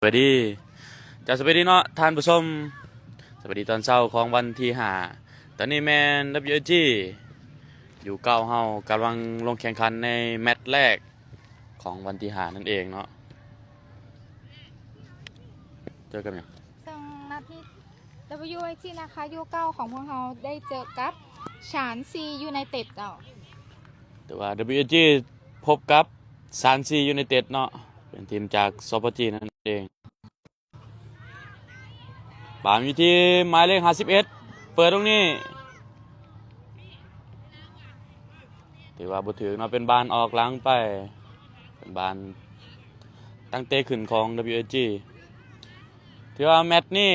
ສະບາຍດີ ເຈົ້າ ສະບາຍດີເນາະທ່ານຜູ້ຊົມ. ສະບາຍດີຕອນເຊົ້າຂອງວັນທີຫ້າ. ຕອນນີ້ແມ່ນ WAG ຢູ່ເກົ່າເຮົາກຳລັງລົງແຂ່ງຂັນໃນແມັດແລກຂອງວັນທີຫ້ານັ້ນເອງເນາະ. ເຈີກັບຫຍັງ? ເຊິ່ງນັດນີ້ WAG ນາຄາຢູ່ເກົ່າຂອງພວກເຮົາໄດ້ເຈີກັບ ຊານຊີ ຢູໄນເຕັດເຈົ້າ. ແຕ່ວ່າ WAG ພົບກັບ ຊານຊີ ຢູໄນເຕັດເນາະ ເປັນທີມຈາກ ສປ ຈີນ ນັ້ນເອງ. ບານຢູ່ທີ່ໝາຍເລກ ຫ້າສິບເອັດ ເປີດຕົງນີ້ ຖືວ່າບໍ່ຖືກເນາະ ເປັນບານອອກຫຼັງໄປ ເປັນບານຕັ້ງເຕະຂຶ້ນຂອງ WAG. ຖືວ່າແມັດນີ້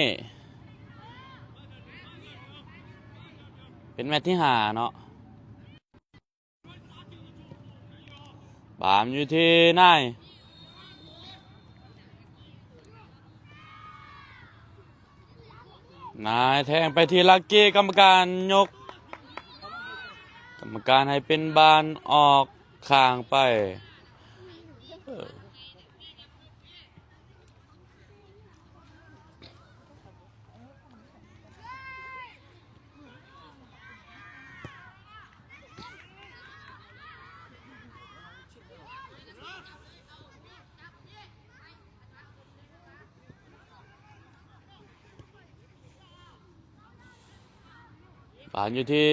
ເປັນແມັດທີຫ້າເນາະ. ບານຢູ່ທີ່ນາຍ ນາຍແທງໄປທີ່ລັກກີ້ ກຳມະການຍົກ ກຳມະການໃຫ້ເປັນບານອອກຂ້າງໄປ. ບານຢູ່ທີ່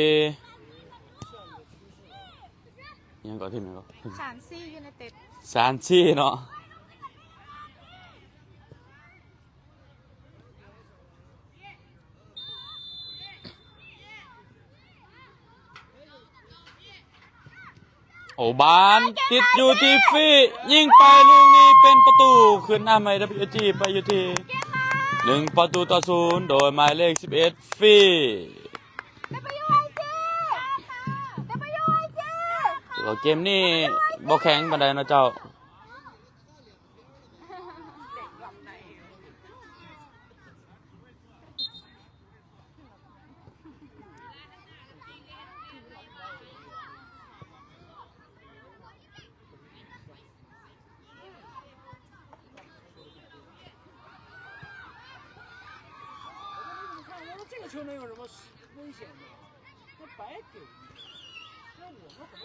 ຫຍັງເກາະ ທີມຫຍັງເກາະ? ຊານຊີ ຢູໄນເຕັດ. ຊານຊີເນາະ. ໂອ ບານຕິດຢູ່ທີ່ຟີ ຍິງໄປລູກນີ້ເປັນປະຕູຂຶ້ນນຳໃຫ້ WAG ໄປຢູ່ທີ່ ໜຶ່ງປະຕູຕໍ່ສູນ ໂດຍໝາຍເລກ ສິບເອັດ ຟີ. ຖືວ່າເກມນີ້ບໍ່ແຂງປານໃດເນາະເຈົ້າ.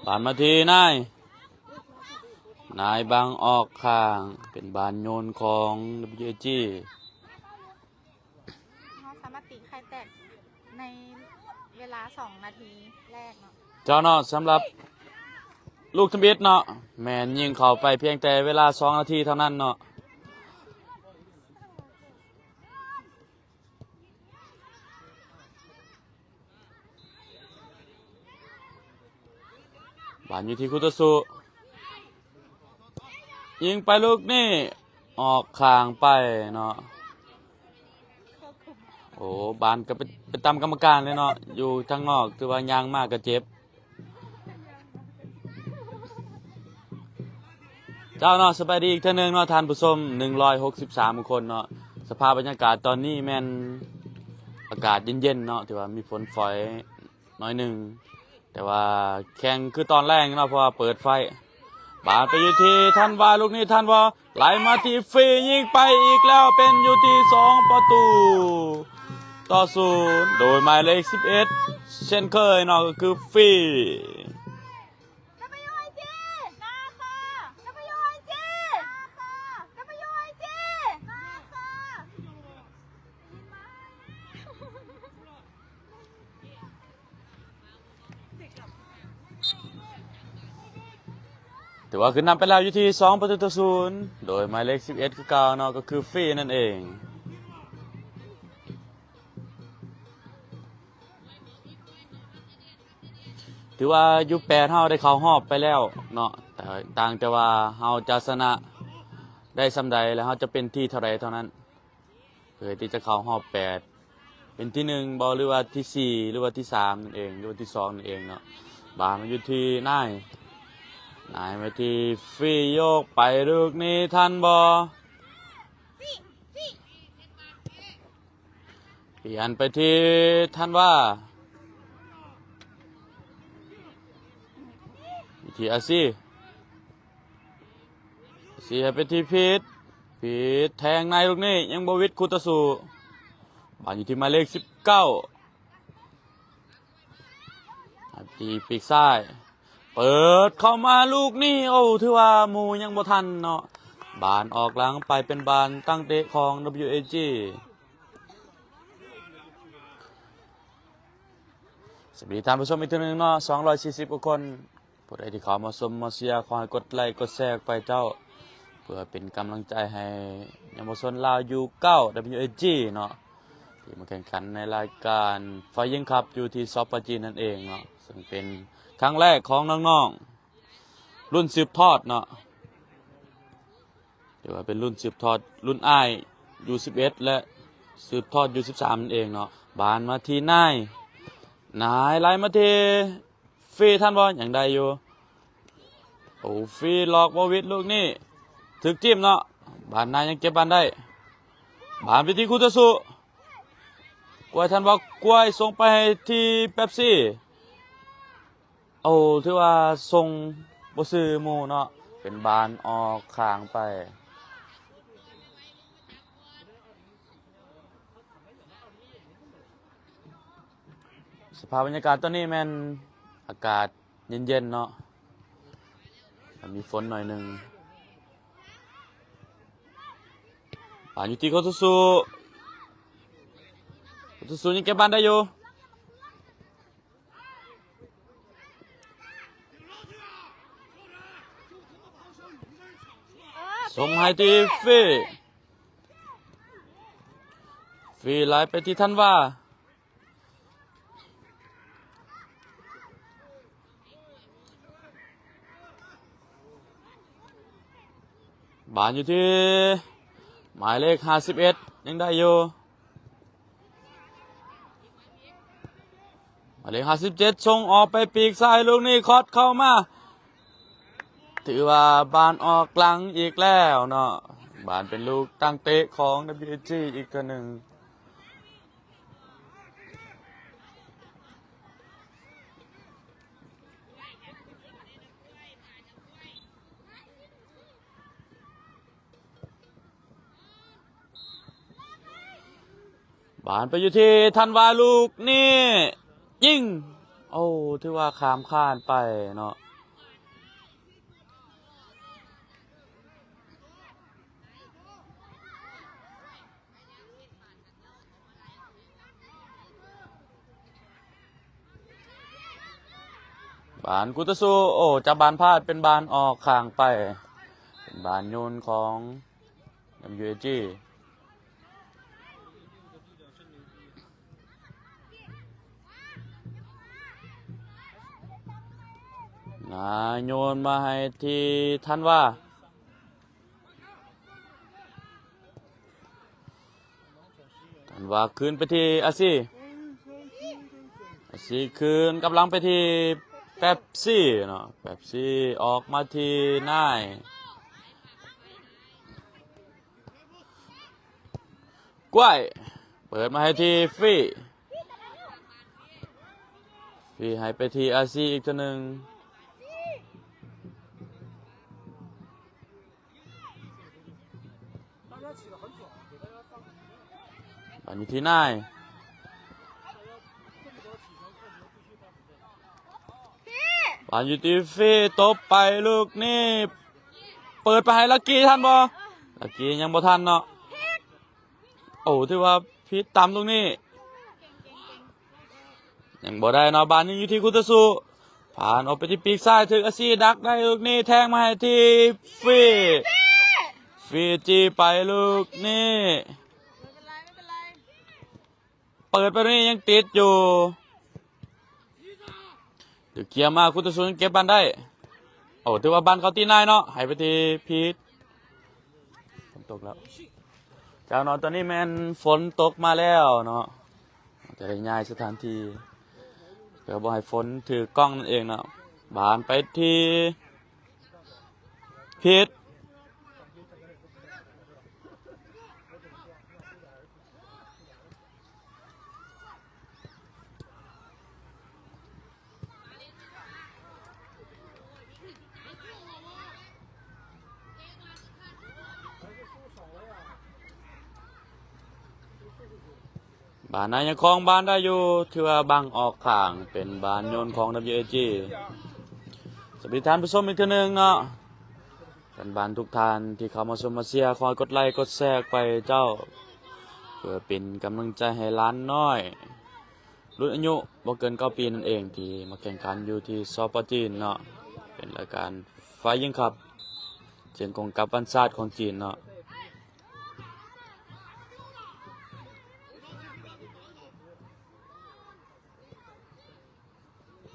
ບານມາທີ່ນາຍ ນາຍບັງອອກຂ້າງ ເປັນບານໂຍນຂອງ WAG. ເຮົາສາມາດຕີໄຂ່ແຕກໃນເວລາສອງນາທີແລກເນາະ ເຈົ້າເນາະ. ສຳລັບລູກທຳອິດເນາະ ແມ່ນຍິງເຂົ້າໄປພຽງແຕ່ເວລາສອງນາທີເທົ່ານັ້ນເນາະ. ບານຢູ່ທີ່ຄູ່ຕໍ່ສູ້ ຍິງໄປລູກນີ້ ອອກຂ້າງໄປເນາະ. ໂອ້ ບານກໍໄປ ໄປຕາມກຳມະການເລີຍເນາະ ຢູ່ທາງນອກຖືວ່າຍ່າງມາກໍເຈັບ. ເຈົ້າເນາະ ສະບາຍດີອີກເທື່ອໜຶ່ງເນາະທ່ານຜູ້ຊົມ ໜຶ່ງຮ້ອຍຫົກສິບສາມຄົນເນາະ. ສະພາບບັນຍາກາດຕອນນີ້ແມ່ນອາກາດເຢັນໆເນາະ ຖືວ່າມີຝົນຝອຍໜ້ອຍໜຶ່ງ ແຕ່ວ່າແຂ່ງຄືຕອນແລງເນາະ ເພາະວ່າເປີດໄຟ. ບານໄປຢູ່ທີ່ທັນວາ ລູກນີ້ທັນວາ ໄຫຼມາທີ່ຟີ ຍິງໄປອີກແລ້ວ ເປັນຢູ່ທີ່ສອງປະຕູຕໍ່ສູນ ໂດຍໝາຍເລກສິບເອັດ ເຊັ່ນເຄີຍເນາະ ກໍຄືຟີ. ຖືວ່າຂຶ້ນນຳໄປແລ້ວຢູ່ທີ່ສອງປະຕູຕໍ່ສູນ ໂດຍໝາຍເລກສິບເອັດຄືເກົ່າເນາະ ກໍຄືຟີນັ້ນເອງ. ຖືວ່າຢູແປດເຮົາໄດ້ເຂົ້າຮອບໄປແລ້ວເນາະ ແຕ່ຕ່າງແຕ່ວ່າເຮົາຈະຊະນະໄດ້ສ່ຳໃດ ແລະ ເຮົາຈະເປັນທີເທົ່າໃດເທົ່ານັ້ນ ເພື່ອທີ່ຈະເຂົ້າຮອບແປດ ເປັນທີໜຶ່ງບໍ່ ຫຼືວ່າທີສີ່ ຫຼືວ່າທີສາມນັ້ນເອງ ຫຼືວ່າທີສອງນັ້ນເອງເນາະ. ບານມາຢູ່ທີ່ນາຍ ນາຍມາທີ່ຟີ ໂຍກໄປລູກນີ້ທັນບໍ່? ປ່ຽນໄປທີ່ທັນວາ ທີ່ອາຊີ ເສຍໄປທີ່ພີດ ປີດແທງໃນລູກນີ້ ຍັງບໍ່ຫວິດຄູ່ຕໍ່ສູ້. ບານຢູ່ທີ່ໝາຍເລກສິບເກົ້າ ທີ່ປີກຊ້າຍ ເປີດເຂົ້າມາລູກນີ້ ໂອ້ ຖືວ່າໝູ່ຍັງບໍ່ທັນເນາະ. ບານອອກຫຼັງໄປເປັນບານຕັ້ງເຕະຂອງ WAG. ສະບາຍດີທ່ານຜູ້ຊົມອີກເທື່ອໜຶ່ງເນາະ ສອງຮ້ອຍສີ່ສິບກວ່າຄົນ. ຜູ້ໃດທີ່ເຂົ້າມາຊົມມາເຊຍ ຂໍໃຫ້ກົດໄລກົດແຊອອກໄປເຈົ້າ ເພື່ອເປັນກຳລັງໃຈໃຫ້ເຍົາວະຊົນລາວ ຢູເກົ້າ WAG ເນາະ ທີ່ມາແຂ່ງຂັນໃນລາຍການໄຟຍິງຄັບ ຢູ່ທີ່ ສປ ຈີນ ນັ້ນເອງເນາະ ເຊິ່ງເປັນຄັ້ງແລກຂອງນ້ອງໆ ລຸ້ນສືບທອດເນາະ. ຖືວ່າເປັນລຸ້ນສືບທອດລຸ້ນອ້າຍ ຢູສິບເອັດ ແລະ ສືບທອດ ຢູສິບສາມ ນັ້ນເອງເນາະ. ບານມາທີ່ນາຍ ນາຍໄລ່ມາທີ່ຟຣີ ທັນບໍ່ ຍັງໄດ້ຢູ່. ໂອ້ ຟຣີຫຼອກບໍ່ຫວິດລູກນີ້ ຖືກຈິ້ມເນາະ. ບານນາຍຍັງເກັບບານໄດ້ ບານໄປທີ່ຄູ່ຕໍ່ສູ້ ກວຍ ທັນບໍ່ ກວຍ ສົ່ງໄປໃຫ້ທີ່ເປັບຊີ. ໂອ້ ຖືວ່າສົ່ງບໍ່ຊື່ໝູ່ເນາະ ເປັນບານອອກຂ້າງໄປ. ສະພາບບັນຍາກາດຕອນນີ້ແມ່ນອາກາດເຢັນໆເນາະ ມີຝົນໜ້ອຍໜຶ່ງ. ບານຢູ່ທີ່ຄູ່ຕໍ່ສູ້ ຄູ່ຕໍ່ສູ້ຍັງເກັບບານໄດ້ຢູ່. ສົ່ງໃຫ້ທີ່ຟຣີ ຟຣີໄລ່ໄປທີ່ທັນວາ ບານຢູ່ທີ່ໝາຍເລກຫ້າສິບເອັດ ຍັງໄດ້ຢູ່. ໝາຍເລກຫ້າສິບເຈັດ ສົ່ງອອກໄປປີກຊ້າຍ ລູກນີ້ຄອດເຂົ້າມາ ຖືວ່າບານອອກຫຼັງອີກແລ້ວເນາະ. ບານເປັນລູກຕັ້ງເຕະຂອງ WAG ອີກເທື່ອໜຶ່ງ. ບານໄປຢູ່ທີ່ທັນວາ ລູກນີ້ຍິງ ໂອ້ ຖືວ່າຂ້າມຄານໄປເນາະ. ບານຄູ່ຕໍ່ສູ້ ໂອ້ ຈັບບານພາດ ເປັນບານອອກຂ້າງໄປ ເປັນບານໂຍນຂອງ WAG. ນາຍໂຍນມາໃຫ້ທີ່ທັນວາ ທັນວາຄືນໄປທີ່ອາຊີ ອາຊີຄືນກັບຫຼັງໄປທີ່ເປັບຊີເນາະ ເປັບຊີອອກມາທີ່ນາຍ ກ້ວຍ ເປີດມາໃຫ້ທີ່ຟຣີ ຟຣີໃຫ້ໄປທີ່ອາຊີອີກເທື່ອໜຶ່ງ. ບານຢູ່ທີ່ນາຍ ບານຢູ່ທີ່ຟຣີ ຕົບໄປລູກນີ້ ເປີດໄປໃຫ້ລັກກີ້ ທັນບໍ່? ລັກກີ້ຍັງບໍ່ທັນເນາະ. ໂອ້ ຖືວ່າຜິດຕຳລູກນີ້ ຍັງບໍ່ໄດ້ເນາະ. ບານຍັງຢູ່ທີ່ຄູ່ຕໍ່ສູ້ ຜ່ານອອກໄປທີ່ປີກຊ້າຍ ຖືກອາຊີດັກໄດ້ລູກນີ້ ແທງມາໃຫ້ທີ່ຟຣີ ຟຣີຈີ້ໄປລູກນີ້ ເປີດໄປນີ້ຍັງຕິດຢູ່ ຖືກເຄຍມາ ຄູ່ຕໍ່ສູ້ເກັບບານໄດ້. ໂອ້ ຖືວ່າບານເຂົ້າຕີນາຍເນາະ ໃຫ້ໄປທີ່ພີດ ຝົນຕົກແລ້ວ ຈາກເນາະ ຕອນນີ້ແມ່ນຝົນຕົກມາແລ້ວເນາະ ຈະໄດ້ຍ້າຍສະຖານທີ່ ເພື່ອບໍ່ໃຫ້ຝົນຖືກກ້ອງນັ້ນເອງເນາະ. ບານໄປທີ່ພີດ. ສ ບານນາຍັງຄອງບານໄດ້ຢູ່ ຖືວ່າບັງອອກຂ້າງ ເປັນບານໂຍນຂອງ WAG. ສະບາຍດີທ່ານຜູ້ຊົມອີກເທື່ອໜຶ່ງເນາະ ແຟນບານທຸກທ່ານທີ່ເຂົ້າມາຊົມມາເຊຍ ຂໍໃຫ້ກົດໄລກົດແຊໄປເຈົ້າ ເພື່ອເປັນກຳລັງໃຈໃຫ້ຫຼານນ້ອຍ ລຸ້ນອາຍຸບໍ່ເກີນເກົ້າປີນັ້ນເອງ ທີ່ມາແຂ່ງຂັນຢູ່ທີ່ ສປ ຈີນເນາະ ເປັນລາຍການຝ່າຍຍິງຄັບ ເຊິ່ງກົງກັບວັນຊາດຂອງຈີນເນາະ.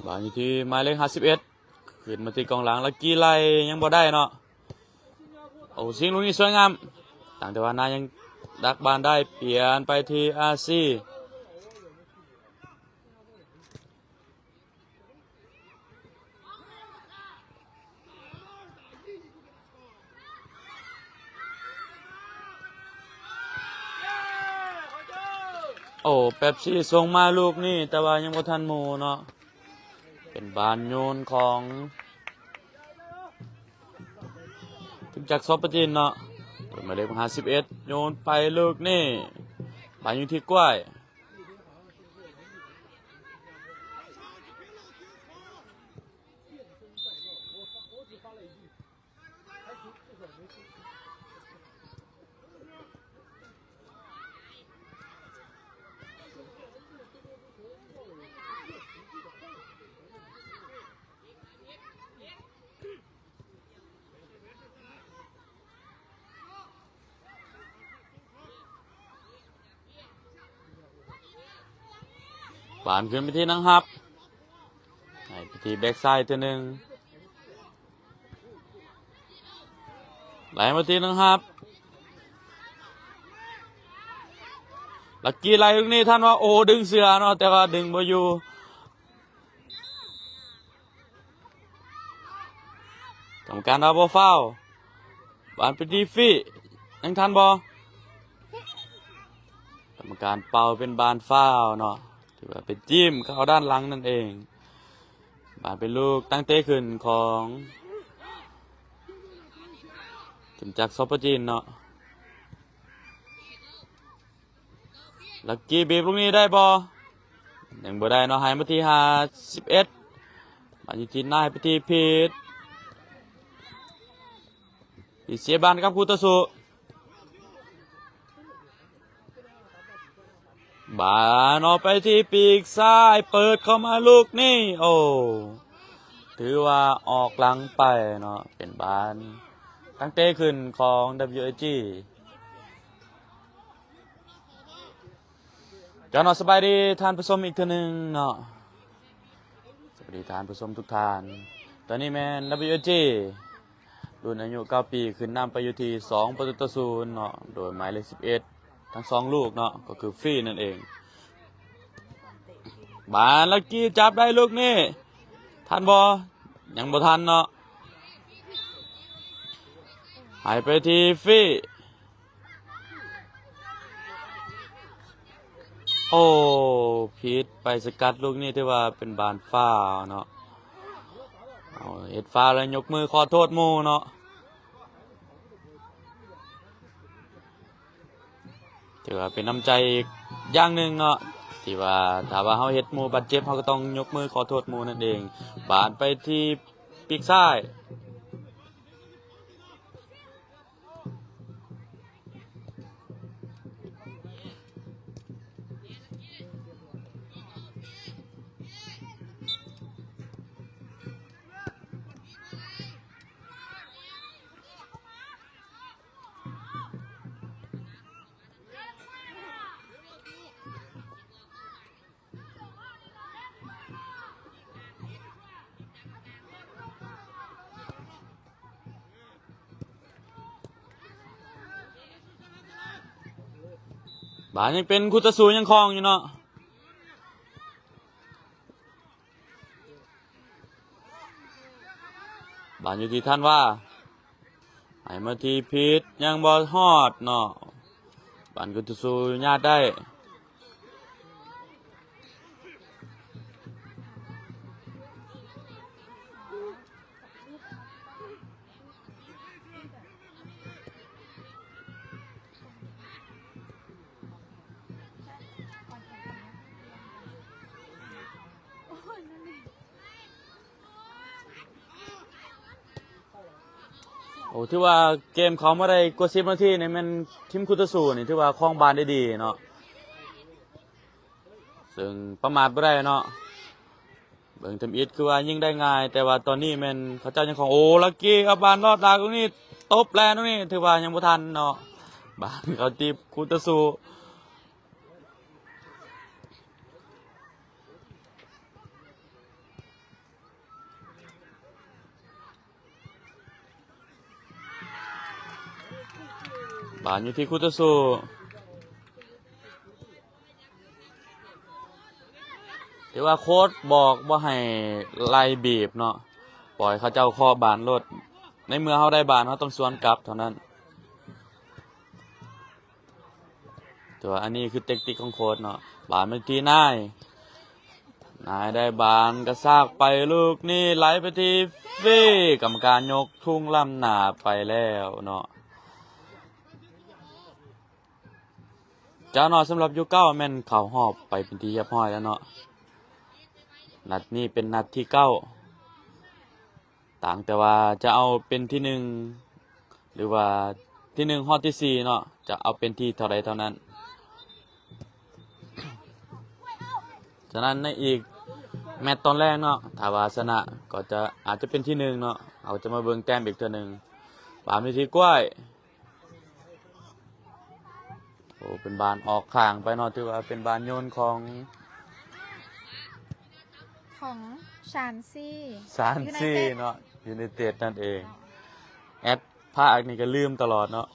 ບານຢູ່ທີ່ໝາຍເລກຫ້າສິບເອັດ ຂຶ້ນມາທີ່ກອງຫຼັງ ລັກກີໄລ່ຍັງບໍ່ໄດ້ເນາະ. ໂອ້ ຊິງລູກນີ້ສວຍງາມ ຕັ້ງແຕ່ວ່ານາຍັງດັກບານໄດ້ ປ່ຽນໄປທີ່ອາຊີ. ໂອ້ ເປັບຊີສົ່ງມາລູກນີ້ ແຕ່ວ່າຍັງບໍ່ທັນໝູ່ເນາະ ເປັນບານໂຍນຂອງ ເປັນຈາກ ສປ ຈີນເນາະ ເປີດໝາຍເລກຫ້າສິບເອັດ ໂຍນໄປລູກນີ້ ບານຢູ່ທີ່ກ້ວຍ. ບານຂຶ້ນໄປທີ່ນັກຮັບ ໃຫ້ໄປທີ່ແບັກຊ້າຍເທື່ອໜຶ່ງ ໄລ່ມາທີ່ນັກຮັບ ລັກກີໄລ່ລູກນີ້ ທ່ານວ່າ ໂອ້ ດຶງເສື້ອເນາະ ແຕ່ວ່າດຶງບໍ່ຢູ່. ກຳມະການວ່າບໍ່ຟາວ ບານໄປທີ່ຟີ້ ຍັງທັນບໍ່? ກຳມະການເປົ່າເປັນບານຟາວເນາະ ຖືວ່າໄປຈິ້ມເຂົ້າດ້ານຫຼັງນັ້ນເອງ. ບານເປັນລູກຕັ້ງເຕະຂຶ້ນຂອງ ເປັນຈາກ ສປ ຈີນເນາະ. ລັກກີບີບລູກນີ້ໄດ້ບໍ່? ຍັງບໍ່ໄດ້ເນາະ ໃຫ້ມາທີ່ຫ້າສິບເອັດ ບານຢູ່ທີ່ນາຍ ໄປທີ່ພີດ ທີ່ເສຍບານກັບຄູ່ຕໍ່ສູ້ ບານອອກໄປທີ່ປີກຊ້າຍ ເປີດເຂົ້າມາລູກນີ້ ໂອ້ ຖືວ່າອອກຫຼັງໄປເນາະ ເປັນບານຕັ້ງເຕະຂຶ້ນຂອງ WAG. ເຈົ້າເນາະ ສະບາຍດີທ່ານຜູ້ຊົມອີກເທື່ອໜຶ່ງເນາະ ສະບາຍດີທ່ານຜູ້ຊົມທຸກທ່ານ. ຕອນນີ້ແມ່ນ WAG ລຸ້ນອາຍຸເກົ້າປີ ຂຶ້ນນຳໄປຢູ່ທີ່ສອງປະຕູຕໍ່ສູນເນາະ ໂດຍໝາຍເລກສິບເອັດ ທັງສອງລູກເນາະ ກໍຄືຟີນັ້ນເອງ. ບານ ລັກກີຈັບໄດ້ລູກນີ້ ທັນບໍ່? ຍັງບໍ່ທັນເນາະ ໃຫ້ໄປທີ່ຟີ. ໂອ້ ຜິດໄປສະກັດລູກນີ້ ຖືວ່າເປັນບານຟາວເນາະ. ເອົາ ເຮັດຟາວແລ້ວຍົກມືຂໍໂທດໝູ່ເນາະ ຖືວ່າເປັນນ້ຳໃຈອີກຢ່າງໜຶ່ງເນາະ ທີ່ວ່າຖ້າວ່າເຮົາເຮັດໝູ່ບາດເຈັບ ເຮົາກໍຕ້ອງຍົກມືຂໍໂທດໝູ່ນັ້ນເອງ. ບານໄປທີ່ປີກຊ້າຍ. ບານຍັງເປັນຄູ່ຕໍ່ສູ້ ຍັງຄອງຢູ່ເນາະ. ບານຢູ່ທີ່ທັນວາ ໃຫ້ມາທີ່ພີດ ຍັງບໍ່ຮອດເນາະ. ບານຄືນສູ່ຍາດໄດ້. ໂອ້ ຖືວ່າເກມເຂົ້າມາໄດ້ກວ່າສິບນາທີນີ້ ແມ່ນທີມຄູ່ຕໍ່ສູ້ນີ້ຖືວ່າຄອງບານໄດ້ດີເນາະ ເຊິ່ງປະໝາດບໍ່ໄດ້ເນາະ. ເບິ່ງທຳອິດຄືວ່າຍິງໄດ້ງ່າຍ ແຕ່ວ່າຕອນນີ້ແມ່ນເຂົາເຈົ້າຍັງຄອງ ໂອ້ ລັກກີ້ເອົາບານລອດດາກຕົງນີ້ ຕົບແລ່ນຕົງນີ້ ຖືວ່າຍັງບໍ່ທັນເນາະ ບານເຂົ້າຕີບຄູ່ຕໍ່ສູ້. ບານຢູ່ທີ່ຄູ່ຕໍ່ສູ້ ຖືວ່າໂຄດບອກບໍ່ໃຫ້ໄລ່ບີບເນາະ ປ່ອຍເຂົາເຈົ້າເຄາະບານໂລດ ໃນເມື່ອເຮົາໄດ້ບານ ເຮົາຕ້ອງສວນກັບເທົ່ານັ້ນ. ແຕ່ວ່າອັນນີ້ຄືເຕັກຕິກຂອງໂຄດເນາະ ບານໄປທີ່ນາຍ ນາຍໄດ້ບານກະຊາກໄປລູກນີ້ ໄຫຼໄປທີ່ຟີ ກຳມະການຍົກທຸງລ້ຳໜ້າໄປແລ້ວເນາະ. ຈາກນັ້ນສຳລັບຢູເກົ້າແມ່ນເຂົ້າຮອບໄປເປັນທີ່ຮຽບຮ້ອຍແລ້ວເນາະ ນັດນີ້ເປັນນັດທີເກົ້າ ຕ່າງແຕ່ວ່າຈະເອົາເປັນທີໜຶ່ງ ຫຼືວ່າທີໜຶ່ງຮອດທີສີ່ເນາະ ຈະເອົາເປັນທີ່ເທົ່າໃດເທົ່ານັ້ນ. ສະນັ້ນໃນອີກແມັດຕອນແລງເນາະ ຖ້າວ່າຊະນະກໍຈະ ອາດຈະເປັນທີໜຶ່ງເນາະ ເຮົາຈະມາເບິ່ງແຕ້ມອີກເທື່ອໜຶ່ງ. ບານໄປທີ່ກ້ວຍ ໂອ້ ເປັນບານອອກຂ້າງໄປເນາະ ຖືວ່າເປັນບານໂຍນຂອງ ຂອງຊານຊີ ຊານຊີເນາະ ຢູໄນເຕັດນັ້ນເອງ. ແອັດພາກນີ້ກໍລືມຕະຫຼອດເນາະ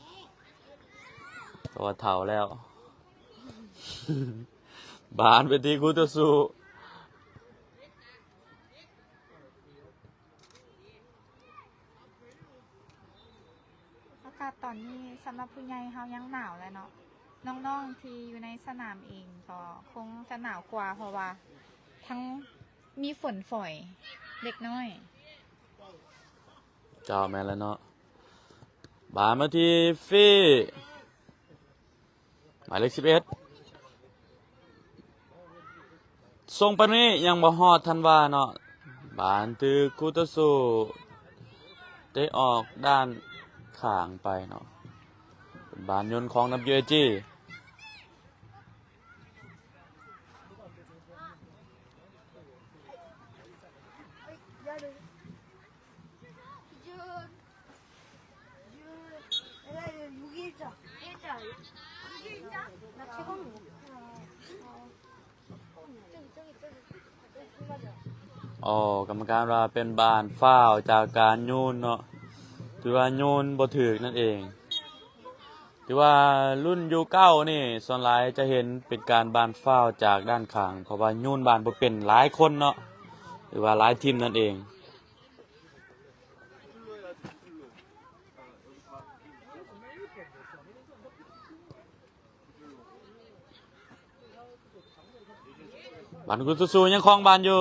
ເພາະວ່າເຖົ້າແລ້ວ. ບານໄປທີ່ຄູ່ຕໍ່ສູ້. ອາກາດຕອນນີ້ສຳລັບຜູ້ໃຫຍ່ເຮົາຍັງໜາວແຫຼະເນາະ ນ້ອງໆທີ່ຢູ່ໃນສະໜາມເອງກໍຄົງຈະໜາວກວ່າ ເພາະວ່າທັງມີຝົນຝອຍເລັກນ້ອຍ. ເຈົ້າ ແມ່ນແລ້ວເນາະ ບານມາທີ່ຟີ ໝາຍເລກສິບເອັດ ສົ່ງໄປນີ້ຍັງບໍ່ຮອດທັນວາເນາະ ບານຖືກຄູ່ຕໍ່ສູ້ເຕະອອກດ້ານຂ້າງໄປເນາະ ເປັນບານໂຍນຂອງ ນຳຢູເອຈີ. ອໍ ກຳມະການວ່າເປັນບານຟາວຈາກການໂຍນເນາະ ຖືວ່າໂຍນບໍ່ຖືກນັ້ນເອງ. ຖືວ່າລຸ້ນຢູເກົ້ານີ້ ສ່ວນຫຼາຍຈະເຫັນເປັນການບານຟາວຈາກດ້ານຂ້າງ ເພາະວ່າໂຍນບານບໍ່ເປັນຫຼາຍຄົນເນາະ ຫຼືວ່າຫຼາຍທີມນັ້ນເອງ. ບານຄູ່ຕໍ່ສູ້ຍັງຄອງບານຢູ່.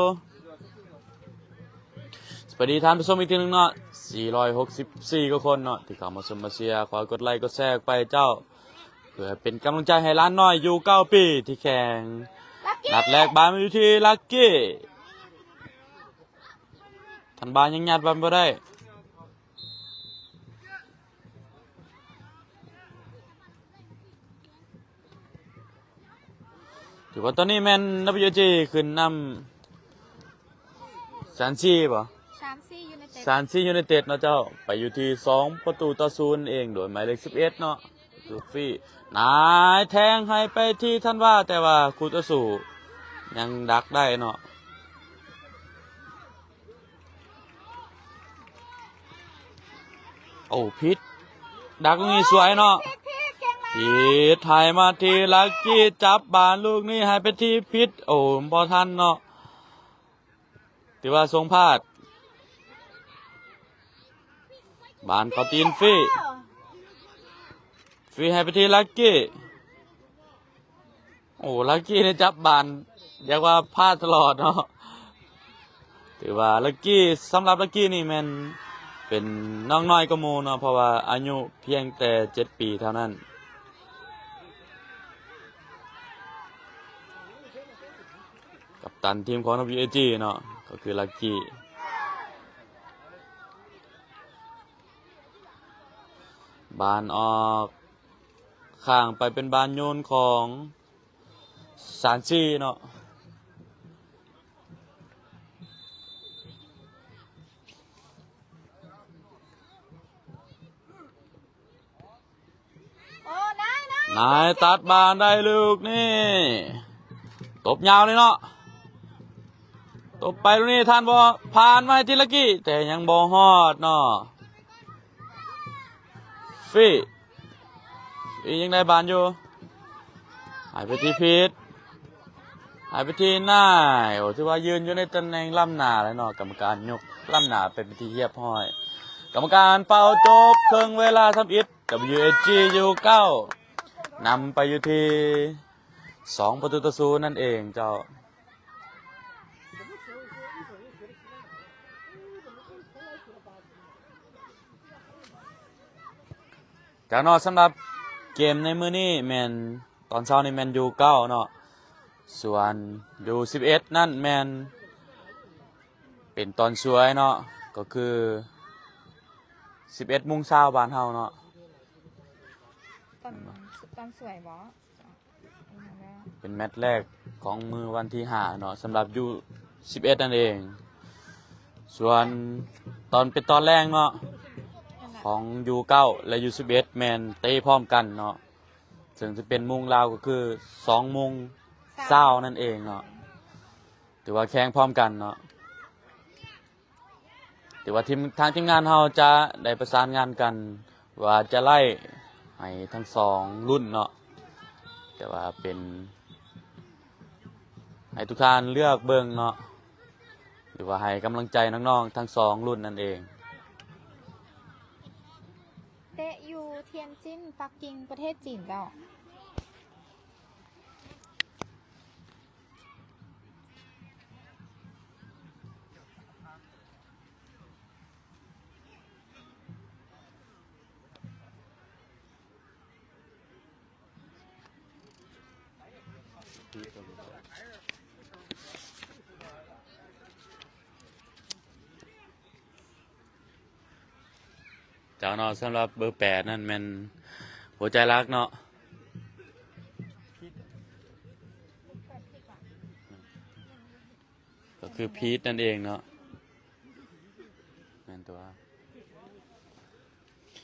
ສະບາຍດີທ່ານຜູ້ຊົມອີກທີໜຶ່ງເນາະ ສີ່ຮ້ອຍຫົກສິບສີ່ກວ່າຄົນເນາະ ທີ່ເຂົ້າມາຊົມມາເຊຍ. ຂໍກົດໄລກົດແຊໄປເຈົ້າ ເພື່ອເປັນກຳລັງໃຈໃຫ້ຫຼານນ້ອຍຢູ່ເກົ້າປີທີ່ແຂ່ງ. ນັດແລກບານມາຢູ່ທີ່ລັກກີ້ ທັນວາຍັງຍັດບານບໍ່ໄດ້. ຖືວ່າຕອນນີ້ແມ່ນ ນຳຢູເອຈີ ຂຶ້ນນຳ ຊານຊີບໍ່? ຊານຊີຢູໄນເຕັດ ຊານຊີຢູໄນເຕັດເນາະເຈົ້າ ໄປຢູ່ທີ່ສອງປະຕູຕໍ່ສູນເອງ ໂດຍໝາຍເລກສິບເອັດເນາະ ລູຟຣີ ນາຍແທງໃຫ້ໄປທີ່ທັນວາ ແຕ່ວ່າຄູ່ຕໍ່ສູ້ຍັງດັກໄດ້ເນາະ. ໂອ້ ຜິດ ດັກນີ້ສວຍເນາະ ຜິດໃຫ້ມາທີ່ລັກກີ້ ຈັບບານລູກນີ້ໃຫ້ໄປທີ່ຜິດ ໂອ້ ບໍ່ທັນເນາະ ຖືວ່າສົ່ງພາດ ບານເຂົ້າຕີນ ຟຣີ ຟຣີໃຫ້ໄປທີ່ລັກກີ້. ໂອ້ ລັກກີ້ນີ້ຈັບບານ ຮຽກວ່າພາດຕະຫຼອດເນາະ ຖືວ່າລັກກີ້ ສຳລັບລັກກີ້ນີ້ແມ່ນເປັນນ້ອງນ້ອຍກວ່າໝູ່ເນາະ ເພາະວ່າອາຍຸພຽງແຕ່ເຈັດປີເທົ່ານັ້ນ. ກັບຕັນທີມຂອງ ນຳຢູເອຈີ ເນາະ ກໍຄືລັກກີ້. ບານອອກຂ້າງໄປເປັນບານໂຍນຂອງຊານຊີເນາະ. ນາຍຕັດບານໄດ້ລູກນີ້ ຕົບຍາວເລີຍເນາະ ຕົບໄປລູກນີ້ ທ່ານບໍ່ ຜ່ານມາໃຫ້ທີລະກີ ແຕ່ຍັງບໍ່ຮອດເນາະ. ຟີ ຟີຍັງໄດ້ບານຢູ່ ໃຫ້ໄປທີ່ພີດ ໃຫ້ໄປທີ່ນາຍ ໂອ້ ຖືວ່າຢືນຢູ່ໃນຕຳແໜ່ງລ້ຳໜ້າແລ້ວເນາະ ກຳມະການຍົກລ້ຳໜ້າໄປເປັນທີ່ຮຽບຮ້ອຍ. ກຳມະການເປົ່າຈົບເຄິ່ງເວລາທຳອິດ WSG ຢູເກົ້າ ນຳໄປຢູ່ທີ່ສອງປະຕູຕໍ່ສູນນັ້ນເອງເຈົ້າ. ຈາກເນາະ ສຳລັບເກມໃນມື້ນີ້ແມ່ນ ຕອນເຊົ້ານີ້ແມ່ນຢູເກົ້າເນາະ ສ່ວນຢູສິບເອັດນັ້ນແມ່ນເປັນຕອນສວຍເນາະ ກໍຄືສິບເອັດໂມງເຊົ້າບ້ານເຮົາເນາະ. ຕອນ ຕອນສວຍບໍ? ເປັນແມັດແລກຂອງມື້ວັນທີຫ້າເນາະ ສຳລັບຢູສິບເອັດນັ້ນເອງ. ສ່ວນຕອນ ເປັນຕອນແລງເນາະ ຂອງຢູເກົ້າ ແລະ ຢູສິບເອັດ ແມ່ນເຕະພ້ອມກັນເນາະ ເຊິ່ງຈະເປັນໂມງລາວ ກໍຄືສອງໂມງເຊົ້ານັ້ນເອງເນາະ ຖືວ່າແຂ່ງພ້ອມກັນເນາະ. ຖືວ່າທີມ ທາງທີມງານເຮົາຈະໄດ້ປະສານງານກັນວ່າຈະໄລ່ໃຫ້ທັງສອງລຸ້ນເນາະ ແຕ່ວ່າເປັນໃຫ້ທຸກທ່ານເລືອກເບິ່ງເນາະ ຫຼືວ່າໃຫ້ກຳລັງໃຈນ້ອງໆທັງສອງລຸ້ນນັ້ນເອງ. ເຕະຢູ່ທຽນຈິນ ປັກກິ່ງ ປະເທດຈີນເຈົ້າ. ເຈົ້າເນາະ ສຳລັບເບີແປດນັ້ນແມ່ນຫົວໃຈຫຼັກເນາະ ກໍຄືພີດນັ້ນເອງເນາະ ແມ່ນຕົວະ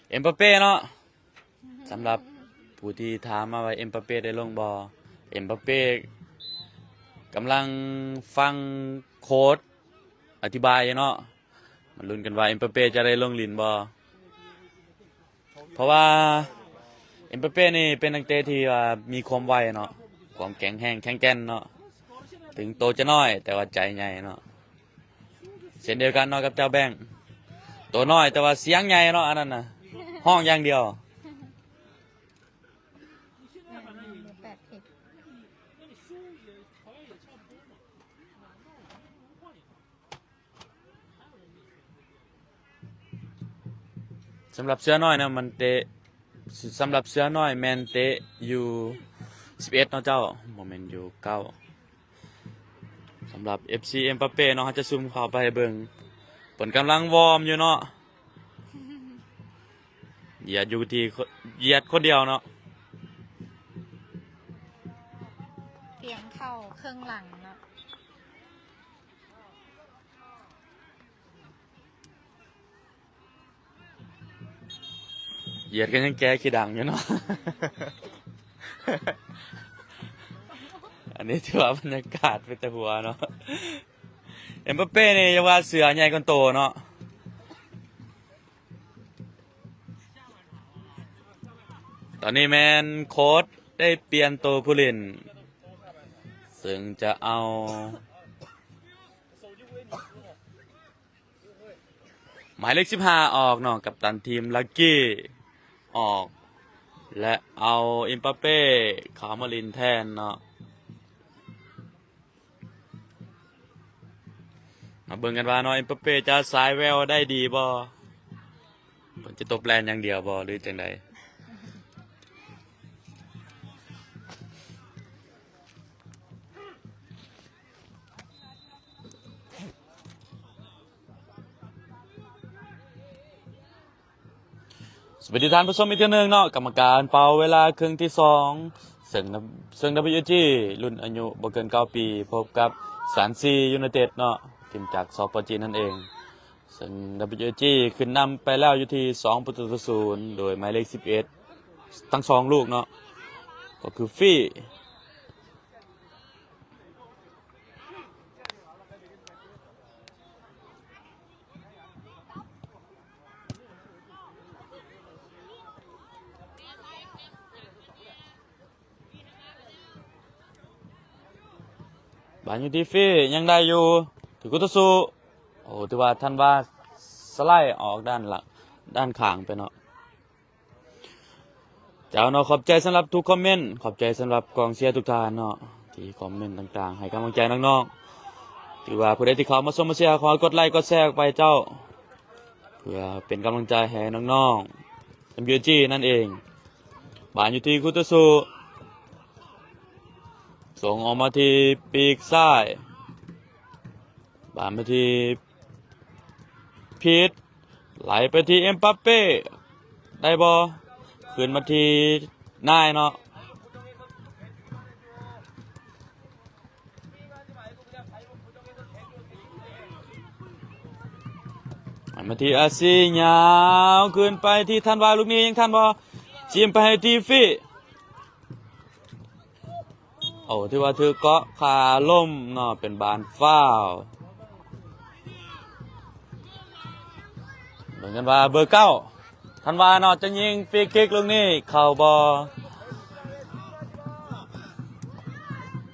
ເອັມບາເປເນາະ. ສຳລັບຜູ້ທີ່ຖາມມາວ່າ ເອັມບາເປໄດ້ລົງບໍ່? ເອັມບາເປກຳລັງຟັງໂຄດອະທິບາຍຢູ່ເນາະ ມາລຸ້ນກັນວ່າ ເອັມບາເປຈະໄດ້ລົງຫຼິ້ນບໍ່? ເພາະວ່າ ເອັມບາເປນີ້ເປັນນັກເຕະທີ່ວ່າມີຄວາມໄວເນາະ ຄວາມແຂງແຮງແຂງແກ່ນເນາະ ເຖິງໂຕຈະນ້ອຍ ແຕ່ວ່າໃຈໃຫຍ່ເນາະ. ເຊັ່ນດຽວກັນເນາະກັບເຈົ້າແບງ ໂຕນ້ອຍແຕ່ວ່າສຽງໃຫຍ່ເນາະ ອັນນັ້ນນະ ຮ້ອງຢ່າງດຽວ. ສຳລັບເສືອນ້ອຍນະ ມັນເຕະ ສ- ສຳລັບເສືອນ້ອຍແມ່ນເຕະຢູ່ສິບເອັດເນາະເຈົ້າ ບໍ່ແມ່ນຢູ່ເກົ້າ. ສຳລັບເອັຟຊີ ເອັມບາເປເນາະ ເຮົາຈະຊູມເຂົ້າໄປໃຫ້ເບິ່ງ ເພິ່ນກຳລັງວອມຢູ່ເນາະ ຢຽດຢູ່ທີ່ ຢຽດຄົນດຽວເນາະ ຕຽມເຂົ້າເຄິ່ງຫຼັງເນາະ. ຢຽດກັນຍັງແກ່ຂີ້ດັງຢູ່ເນາະ ອັນນີ້ຖືວ່າບັນຍາກາດເປັນຕາຫົວເນາະ ເອັມບາເປນີ້ຢ່າວ່າເສືອໃຫຍ່ກວ່າໂຕເນາະ. ຕອນນີ້ແມ່ນໂຄດໄດ້ປ່ຽນໂຕຜູ້ຫຼິ້ນ ເຊິ່ງຈະເອົາ ໝາຍເລກສິບຫ້າອອກເນາະ ກັບຕັນທີມລັກກີ້ອອກ ແລະ ເອົາເອັມບາເປເຂົ້າມາຫຼິ້ນແທນເນາະ. ມາເບິ່ງກັນວ່າເນາະ ເອັມບາເປຈະສາຍແວວໄດ້ດີບໍ່? ເພິ່ນຈະຕົບແລ່ນຢ່າງດຽວບໍ່ ຫຼືຈັ່ງໃດ? ສ ສະບາຍດີທ່ານຜູ້ຊົມອີກເທື່ອໜຶ່ງເນາະ, ກຳມະການເປົ່າເວລາເຄິ່ງທີສອງ ເຊິ່ງ ເຊິ່ງ WG ລຸ້ນອາຍຸບໍ່ເກີນເກົ້າປີ ພົບກັບ ສານຊີ United ເນາະ, ທີມຈາກ ສປ ຈີນ ນັ້ນເອງ. ເຊິ່ງ WG ຂຶ້ນນຳໄປແລ້ວຢູ່ທີ່ສອງປະຕູຕໍ່ສູນ ໂດຍໝາຍເລກສິບເອັດ ທັງສອງລູກເນາະ ກໍຄືຟີ. ບານຢູ່ທີ່ຟີ ຍັງໄດ້ຢູ່ ຖືກຄູ່ຕໍ່ສູ້. ໂອ້ ຖືວ່າທັນວາສະໄລອອກດ້ານຫຼັງ ດ້ານຂ້າງໄປເນາະ. ເຈົ້າເນາະ, ຂອບໃຈສຳລັບທຸກຄອມເມັນ, ຂອບໃຈສຳລັບກອງເຊຍທຸກທ່ານເນາະ ທີ່ຄອມເມັນຕ່າງໆ ໃຫ້ກຳລັງໃຈນ້ອງໆ. ຖືວ່າຜູ້ໃດທີ່ເຂົ້າມາຊົມມາເຊຍ ຂໍກົດໄລກົດແຊອອກໄປເຈົ້າ ເພື່ອເປັນກຳລັງໃຈໃຫ້ນ້ອງໆ WG ນັ້ນເອງ. ບານຢູ່ທີ່ຄູ່ຕໍ່ສູ້ ສົ່ງອອກມາທີ່ປີກຊ້າຍ ບານມາທີ່ ຜິດ ໄຫຼໄປທີ່ເອັມປາເປ້ ໄດ້ບໍ່? ຂຶ້ນມາທີ່ນາຍເນາະ, ໄຫຼມາທີ່ອາຊີ ຍາວຂຶ້ນໄປທີ່ທັນວາ, ລູກນີ້ຍັງທັນບໍ່? ຈິ້ມໄປໃຫ້ທີ່ຟີ. ໂອ້ ຖືວ່າຖືກເກາະຂາລົ້ມເນາະ ເປັນບານຟາວ. ເບິ່ງກັນວ່າເບີເກົ້າ ທັນວາເນາະ ຈະຍິງຟຣີຄິກລູກນີ້ເຂົ້າບໍ່?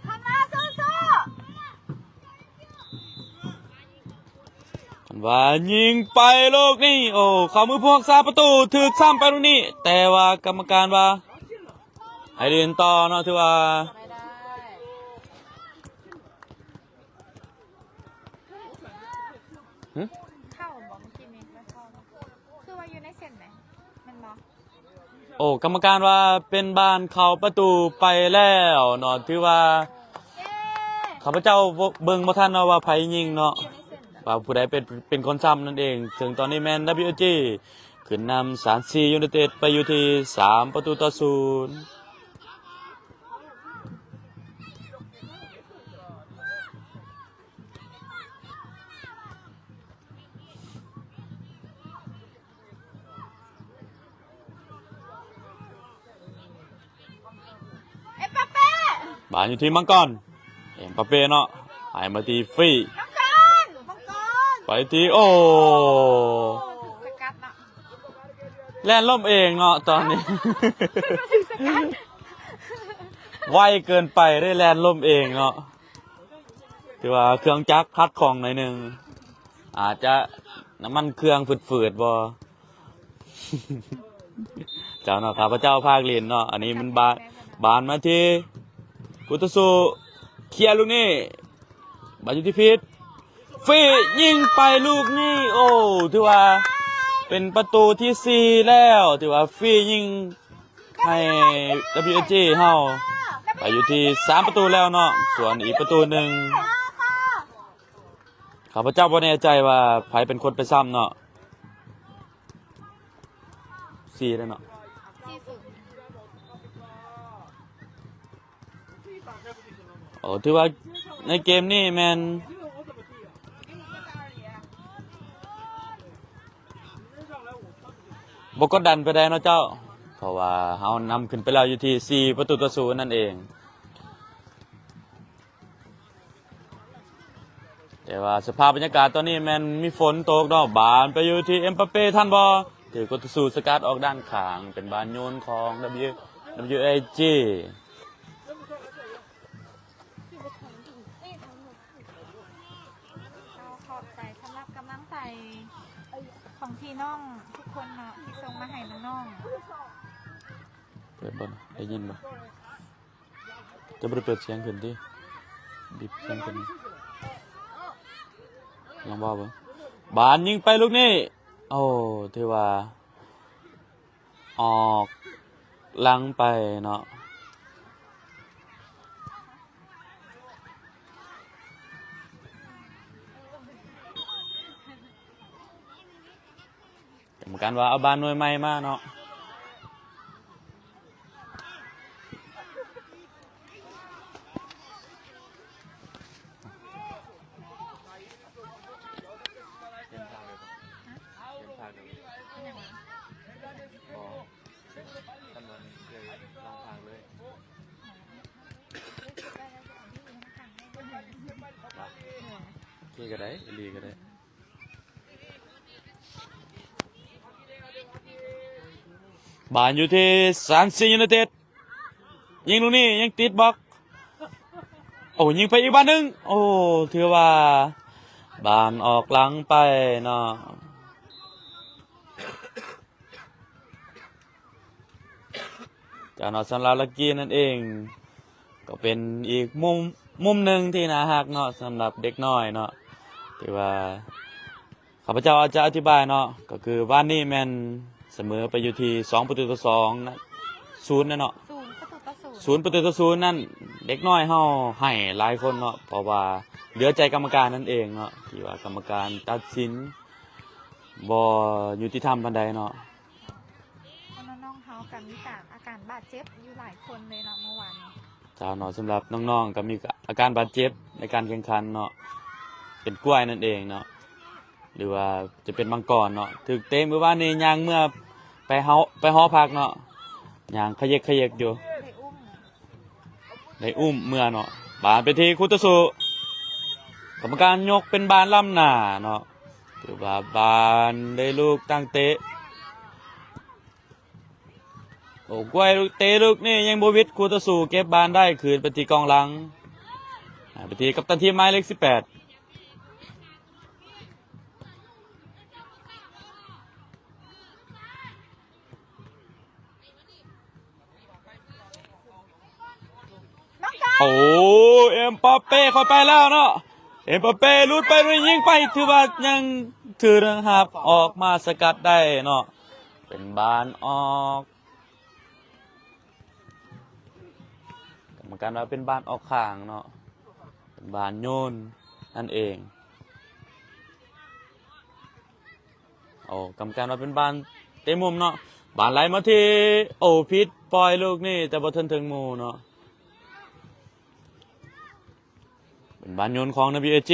ທັນວາສູ້ໆ ທັນວາຍິງໄປລູກນີ້ ໂອ້ ເຂົ້າມືຜູ້ຮັກສາປະຕູ ຖືກຊ້ຳໄປລູກນີ້ ແຕ່ວ່າກຳມະການວ່າ ໃຫ້ຫຼິ້ນຕໍ່ເນາະ ຖືວ່າ ໄດ້ ຫຶ? ເຂົ້າບໍ່? ເມື່ອກີ້ນີ້ເຂົ້າບໍ່? ຄືວ່າຢູ່ໃນເສັ້ນໃດ ແມ່ນບໍ່? ໂອ້ ກຳມະການວ່າເປັນບານເຂົ້າປະຕູໄປແລ້ວເນາະ ຖືວ່າ ເຢ້ ຂ້າພະເຈົ້າບໍ່ ເບິ່ງບໍ່ທັນເນາະວ່າໃຜຍິງເນາະ ວ່າຜູ້ໃດເປັນ ເປັນຄົນຊ້ຳນັ້ນເອງ. ເຊິ່ງຕອນນີ້ແມ່ນ WG ຂຶ້ນນຳ ສານຊີ United ໄປຢູ່ທີ່ສາມປະຕູຕໍ່ສູນ. ເອັມປາເປ້ ບານຢູ່ທີ່ມັງກອນ ເອັມປາເປ້ເນາະ ໃຫ້ມາທີ່ຟຣີ ມັງກອນ ມັງກອນ ໄປທີ່ ໂອ້ ສະກັດເນາະ ແລ່ນລົ້ມເອງເນາະຕອນນີ້ ສະກັດ ໄວເກີນໄປເດ້ ແລ່ນລົ້ມເອງເນາະ. ຖືວ່າເຄື່ອງຈັກຂັດຂ້ອງໜ້ອຍໜຶ່ງ ອາດຈະນ້ຳມັນເຄື່ອງຝືດໆບໍ່ ເຈົ້າເນາະ ຂ້າພະເຈົ້າພາກຫຼິ້ນເນາະ. ອັນນີ້ມັນບານ ບານມາທີ່ຄູ່ຕໍ່ສູ້ ເຄຍລູກນີ້ ບານຢູ່ທີ່ຟຣີ ຟຣີຍິງໄປລູກນີ້ ໂອ້ ຖືວ່າເປັນປະຕູທີສີ່ແລ້ວ ຖືວ່າຟຣີຍິງ ໃຫ້ WG ເຮົາໄປຢູ່ທີ່ສາມປະຕູແລ້ວເນາະ ສ່ວນອີກປະຕູໜຶ່ງ ຂ້າພະເຈົ້າບໍ່ແນ່ໃຈວ່າໃຜເປັນຄົນໄປຊ້ຳເນາະ ສີ່ແລ້ວເນາະ. ໂອ້ ຖືວ່າໃນເກມນີ້ແມ່ນ ບໍ່ກົດດັນປານໃດເນາະເຈົ້າ ເພາະວ່າເຮົານຳຂຶ້ນໄປແລ້ວຢູ່ທີ່ສີ່ປະຕູຕໍ່ສູນນັ້ນເອງ. ແຕ່ວ່າສະພາບບັນຍາກາດຕອນນີ້ແມ່ນມີຝົນຕົກເນາະ ບານໄປຢູ່ທີ່ເອັມປາເປ້ ທັນບໍ່? ຖືກຄູ່ຕໍ່ສູ້ສະກັດອອກດ້ານຂ້າງ ເປັນບານໂຍນຂອງ W WAG. ເຮົາຂອບໃຈສຳລັບກຳລັງໃຈຂອງພີ່ນ້ອງທຸກຄົນເນາະ ທີ່ສົ່ງມາໃຫ້ນ້ອງໆ. ເປີດບໍ່? ໄດ້ຍິນບໍ່? ຈະບໍ່ໄດ້ເປີດສຽງຂຶ້ນຕິ? ບິດສຽງຂຶ້ນ. ລອງເວົ້າເບິ່ງ. ບານຍິງໄປລູກນີ້. ໂອ້ ຖືວ່າ ອອກຫຼັງໄປເນາະ. ກຳມະການວ່າເອົາບານໜ່ວຍໃໝ່ມາເນາະ. ກໍໄດ້ ອີ່ຫຼີກໍໄດ້. ບານຢູ່ທີ່ຊານຊີຢູໄນເຕັດ ຍິງລູກນີ້ຍັງຕິດບລັອກ. ໂອ້ ຍິງໄປອີກບານໜຶ່ງ. ໂອ້ ຖືວ່າບານອອກຫຼັງໄປເນາະ. ເຈົ້າເນາະ ສຳລັບລັກກີ້ນັ້ນເອງ ກໍເປັນອີກມຸມ ມຸມໜຶ່ງທີ່ໜ້າຮັກເນາະ ສຳລັບເດັກນ້ອຍເນາະ ທີ່ວ່າ ຂ້າພະເຈົ້າອາດຈະອະທິບາຍເນາະ ກໍຄືວານນີ້ແມ່ນສະເໝີໄປຢູ່ທີ່ສອງປະຕູຕໍ່ສອງນະ ສູນນະເນາະ ສູນປະຕູຕໍ່ສູນ ສູນປະຕູຕໍ່ສູນນັ້ນ ເດັກນ້ອຍເຮົາໄຫ້ຫຼາຍຄົນເນາະ ເພາະວ່າເຫຼືອໃຈກຳມະການນັ້ນເອງເນາະ ທີ່ວ່າກຳມະການຕັດສິນບໍ່ຍຸຕິທຳປານໃດເນາະ. ນ້ອງໆເຮົາກໍມີການ ອາການບາດເຈັບຢູ່ຫຼາຍຄົນເລີຍເນາະ ເມື່ອວານນີ້. ເຈົ້າເນາະ ສຳລັບນ້ອງໆກໍມີອາການບາດເຈັບໃນການແຂ່ງຂັນເນາະ ເປັນກ້ວຍນັ້ນເອງເນາະ ຫຼືວ່າຈະເປັນມັງກອນເນາະ ຖືກເຕະມື້ວານນີ້ ຍ່າງເມືອໄປເຮົາ ໄປຫໍພັກເນາະ ຍ່າງຂະເຫຍົກຂະເຫຍົກຢູ່ ໄດ້ອຸ້ມ ໄດ້ອຸ້ມເມືອເນາະ. ບານໄປທີ່ຄູ່ຕໍ່ສູ້ ກຳມະການຍົກເປັນບານລ້ຳໜ້າເນາະ ຖືວ່າບານໄດ້ລູກຕັ້ງເຕະ. ໂອ້ ກວຍເຕະລູກນີ້ຍັງບໍ່ຫວິດ ຄູ່ຕໍ່ສູ້ເກັບບານໄດ້ ຄືນໄປທີ່ກອງຫຼັງ ໃຫ້ໄປທີ່ກັບຕັນທີມໝາຍເລກສິບແປດ. ໂອ້ ເອັມບາເປ ເຂົ້າໄປແລ້ວເນາະ ເອັມບາເປ ຫຼຸດໄປ ຍິງໄປ ຖືວ່າຍັງຖືກຮັບອອກມາສະກັດໄດ້ເນາະ ເປັນບານອອກ ກຳມະການວ່າເປັນບານອອກຂ້າງເນາະ ເປັນບານໂຍນນັ້ນເອງ. ໂອ້ ກຳມະການວ່າເປັນບານເຕະມຸມເນາະ ບານໄຫຼມາທີ່ ໂອ້ ຜິດປ່ອຍລູກນີ້ ແຕ່ບໍ່ທັນເຖິງໝູ່ເນາະ ເປັນບານໂຍນຂອງ NWSG.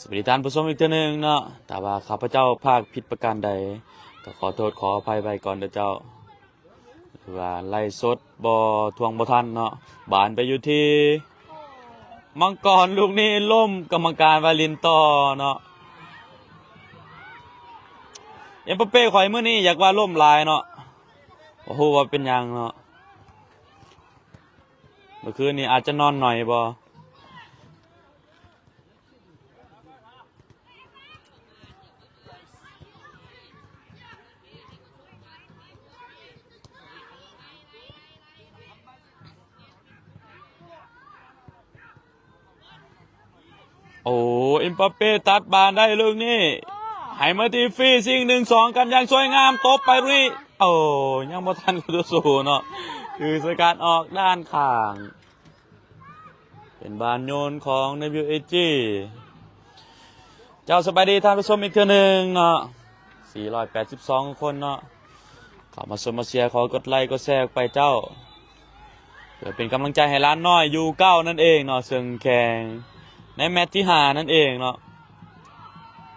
ສະບາຍດີທ່ານຜູ້ຊົມອີກເທື່ອໜຶ່ງເນາະ ຖ້າວ່າຂ້າພະເຈົ້າພາກຜິດປະການໃດ ກໍຂໍໂທດຂໍອະໄພໄວ້ກ່ອນເດີເຈົ້າ ຫຼືວ່າໄລຟ໌ສົດບໍ່ທ່ວງບໍ່ທັນເນາະ. ບານໄປຢູ່ທີ່ມັງກອນ ລູກນີ້ລົ້ມ ກຳມະການວ່າຫຼິ້ນຕໍ່ເນາະ. ເອັມບາເປ ຂ້ອຍມື້ນີ້ຢາກວ່າລົ້ມຫຼາຍເນາະ ບໍ່ຮູ້ວ່າເປັນຫຍັງເນາະ ເມື່ອຄືນນີ້ອາດຈະນອນໜ້ອຍບໍ່. ໂອ້ ເອັມບາເປຕັດບານໄດ້ລູກນີ້ ໃຫ້ມາທີ່ຟຣີ ຊິງ ໜຶ່ງສອງ ກັນຢ່າງສວຍງາມ ຕົບໄປລູກນີ້ ໂອ້ ຍັງບໍ່ທັນຄູ່ຕໍ່ສູ້ເນາະ ຄືສະກັດອອກດ້ານຂ້າງ ເປັນບານໂຍນຂອງ NWSG. ເຈົ້າ ສະບາຍດີທ່ານຜູ້ຊົມອີກເທື່ອໜຶ່ງເນາະ ສີ່ຮ້ອຍແປດສິບສອງຄົນເນາະ ເຂົ້າມາຊົມມາເຊຍ ຂໍກົດໄລກົດແຊອອກໄປເຈົ້າ ເພື່ອເປັນກຳລັງໃຈໃຫ້ຫຼານນ້ອຍຢູ່ເກົ້ານັ້ນເອງເນາະ ເຊິ່ງແຂ່ງໃນແມັດທີຫ້ານັ້ນເອງເນາະ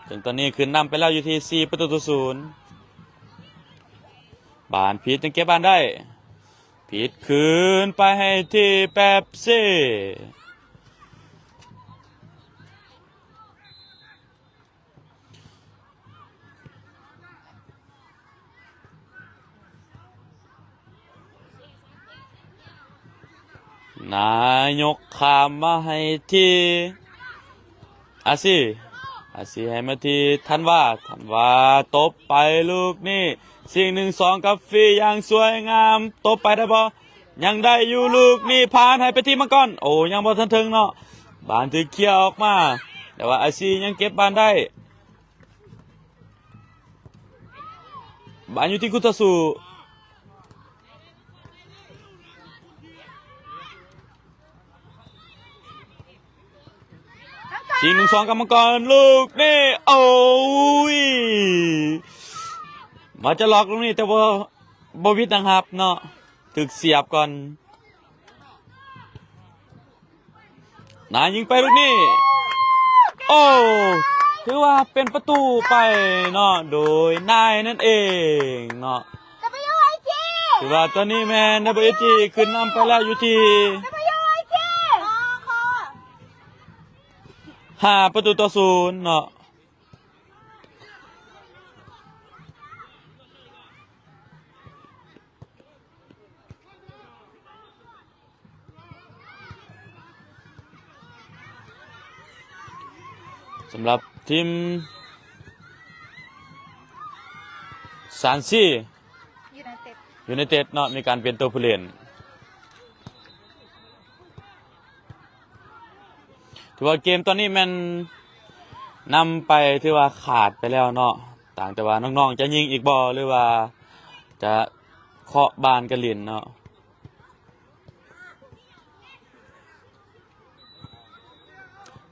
ເຊິ່ງຕອນນີ້ຂຶ້ນນຳໄປແລ້ວຢູ່ທີ່ສີ່ປະຕູຕໍ່ສູນ. ບານຜິດ ຍັງເກັບບານໄດ້ ຜິດຄືນໄປໃຫ້ທີ່ເປັບຊີ. ນາຍົກຂ້າມມາໃຫ້ທີ່ອາຊີ ອາຊີໃຫ້ມາທີ່ທັນວາ ທັນວາຕົບໄປລູກນີ້ ຊິງ ໜຶ່ງສອງ ກັບຟຣີຢ່າງສວຍງາມ ຕົບໄປໄດ້ບໍ່? ຍັງໄດ້ຢູ່ ລູກນີ້ຜ່ານໃຫ້ໄປທີ່ມັງກອນ ໂອ້ ຍັງບໍ່ທັນເຖິງເນາະ ບານຖືກເຄຍອອກມາ ແຕ່ວ່າອາຊີຍັງເກັບບານໄດ້ ບານຢູ່ທີ່ຄູ່ຕໍ່ສູ້ ຊິງ ໜຶ່ງສອງ ກັບມັງກອນ ລູກນີ້ ໂອ້ຍ ມາຈະລັອກລູກນີ້ ແຕ່ບໍ່ ບໍ່ຫວິດນາງຮັບເນາະ ຖືກສຽບກ່ອນ. ນາຍິງໄປລູກນີ້ ໂອ້ ຖືວ່າເປັນປະຕູໄປເນາະ ໂດຍນາຍນັ້ນເອງເນາະ ຖືວ່າຕອນນີ້ແມ່ນ NWSG ຂຶ້ນນຳໄປແລ້ວຢູ່ທີ່ ຫ້າປະຕູຕໍ່ສູນເນາະ. ສຳລັບທີມຊານຊີ ຢູໄນເຕັດ ຢູໄນເຕັດເນາະ ມີການປ່ຽນໂຕຜູ້ຫຼິ້ນ. ຖືວ່າເກມຕອນນີ້ແມ່ນນຳໄປ ຖືວ່າຂາດໄປແລ້ວເນາະ, ຕ່າງແຕ່ວ່ານ້ອງໆຈະຍິງອີກບໍ່ ຫຼືວ່າຈະເຄາະບານກັນຫຼິ້ນເນາະ.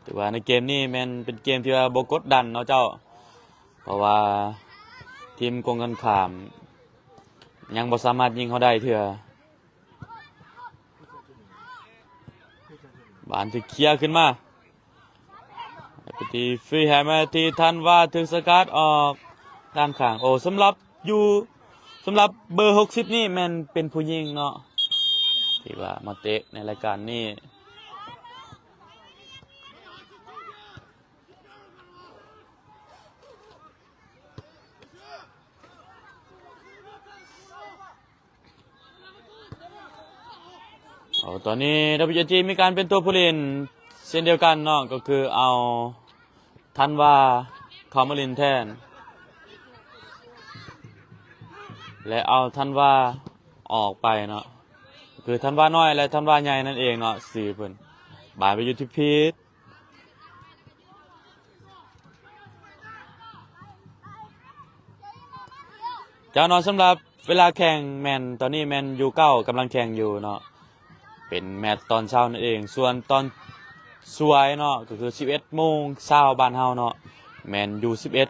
ຖືວ່າໃນເກມນີ້ແມ່ນເປັນເກມທີ່ວ່າບໍ່ກົດດັນເນາະເຈົ້າ, ເພາະວ່າທີມກົງກັນຂ້າມຍັງບໍ່ສາມາດຍິງເຮົາໄດ້ເທື່ອ. ບານຖືກເຄຍຂຶ້ນມາ ໄປທີ່ຟຣີແຮມ ທີ່ທັນວາ ຖືກສະກັດອອກດ້ານຂ້າງ. ໂອ້ ສຳລັບຢູ່ ສຳລັບເບີຫົກສິບນີ້ແມ່ນເປັນຜູ້ຍິງເນາະ ທີ່ວ່າມາເຕະໃນລາຍການນີ້. ໂອ້ ຕອນນີ້ WAG ມີການປ່ຽນຕົວຜູ້ຫຼິ້ນເຊັ່ນດຽວກັນເນາະ, ກໍຄືເອົາທັນວາເຂົ້າມາຫຼິ້ນແທນ ແລະ ເອົາທັນວາອອກໄປເນາະ, ຄືທັນວານ້ອຍ ແລະ ທັນວາໃຫຍ່ນັ້ນເອງເນາະ ຊື່ເພິ່ນ. ບານໄປຢູ່ທີ່ພີດ. ເຈົ້າເນາະ ສຳລັບເວລາແຂ່ງແມ່ນ ຕອນນີ້ແມ່ນຢູເກົ້າກຳລັງແຂ່ງຢູ່ເນາະ, ເປັນແມັດຕອນເຊົ້ານັ້ນເອງ. ສ່ວນຕອນສວຍເນາະ ກໍຄືສິບເອັດໂມງຊາວບ້ານເຮົາເນາະ ແມ່ນຢູສິບເອັດ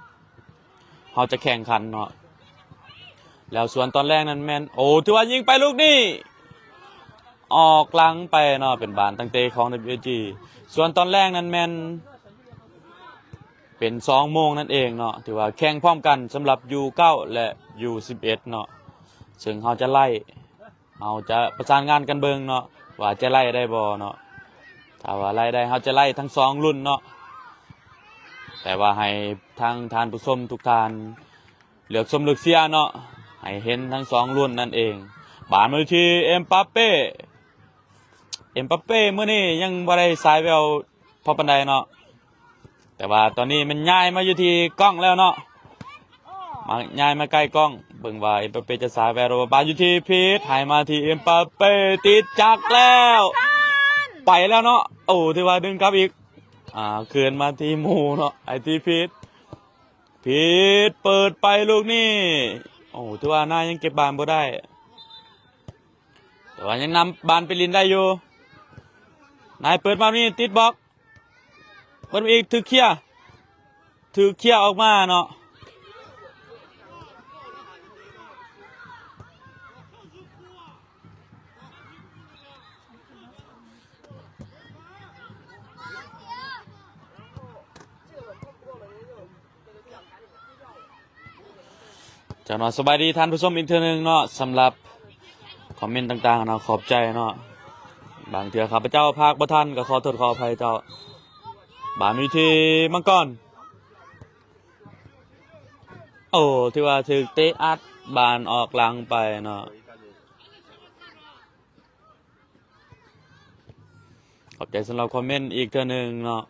ເຮົາຈະແຂ່ງຂັນເນາະ. ແລ້ວສ່ວນຕອນແລງນັ້ນແມ່ນ ໂອ້ ຖືວ່າຍິງໄປລູກນີ້ ອອກຫຼັງໄປເນາະ, ເປັນບານຕັ້ງເຕະຂອງ WAG. ສ່ວນຕອນແລງນັ້ນແມ່ນເປັນສອງໂມງນັ້ນເອງເນາະ, ຖືວ່າແຂ່ງພ້ອມກັນສຳລັບຢູເກົ້າ ແລະ ຢູສິບເອັດເນາະ, ເຊິ່ງເຮົາຈະໄລ່ ເຮົາຈະປະສານງານກັນເບິ່ງເນາະ ວ່າຈະໄລ່ໄດ້ບໍ່ເນາະ. ຖ້າວ່າໄລ່ໄດ້ ເຮົາຈະໄລ່ທັງສອງລຸ້ນເນາະ, ແຕ່ວ່າໃຫ້ທາງທ່ານຜູ້ຊົມທຸກທ່ານເລືອກຊົມເລືອກເຊຍເນາະ ໃຫ້ເຫັນທັງສອງລຸ້ນນັ້ນເອງ. ບານມາທີ່ເອັມປາເປ, ເອັມປາເປມື້ນີ້ຍັງບໍ່ໄດ້ສາຍແວວພໍປານໃດເນາະ. ແຕ່ວ່າຕອນນີ້ແມ່ນຍ້າຍມາຢູ່ທີ່ກ້ອງແລ້ວເນາະ, ມາ ຍ້າຍມາໃກ້ກ້ອງ ເບິ່ງວ່າເອັມປາເປຈະສາຍແວວ ບານຢູ່ທີ່ພີດ ໃຫ້ມາທີ່ເອັມປາເປ ຕິດຈັກແລ້ວ ໄປແລ້ວເນາະ. ໂອ້ ຖືວ່າດຶງກັບອີກ ອ່າ ຄືນມາທີ່ໝູ່ເນາະ ໃຫ້ທີ່ພີດ, ພີດເປີດໄປລູກນີ້ ໂອ້ ຖືວ່ານາຍຍັງເກັບບານບໍ່ໄດ້ ແຕ່ວ່າຍັງນຳບານໄປຫຼິ້ນໄດ້ຢູ່. ນາຍເປີດມານີ້ຕິດບລັອກ ເປີດມາອີກ ຖືກເຄຍ ຖືກເຄຍອອກມາເນາະ. ເຈົ້າເນາະ ສະບາຍດີທ່ານຜູ້ຊົມອີກເທື່ອໜຶ່ງເນາະ, ສຳລັບຄອມເມັນຕ່າງໆເນາະ ຂອບໃຈເນາະ. ບາງເທື່ອຂ້າພະເຈົ້າພາກບໍ່ທັນ ກໍຂໍໂທດຂໍອະໄພເຈົ້າ. ບານຢູ່ທີ່ມັງກອນ ໂອ້ ຖືວ່າຖືກເຕະອັດບານອອກຫຼັງໄປເນາະ. ຂອບໃຈສຳລັບຄອມເມັນອີກເທື່ອໜຶ່ງເນາະ.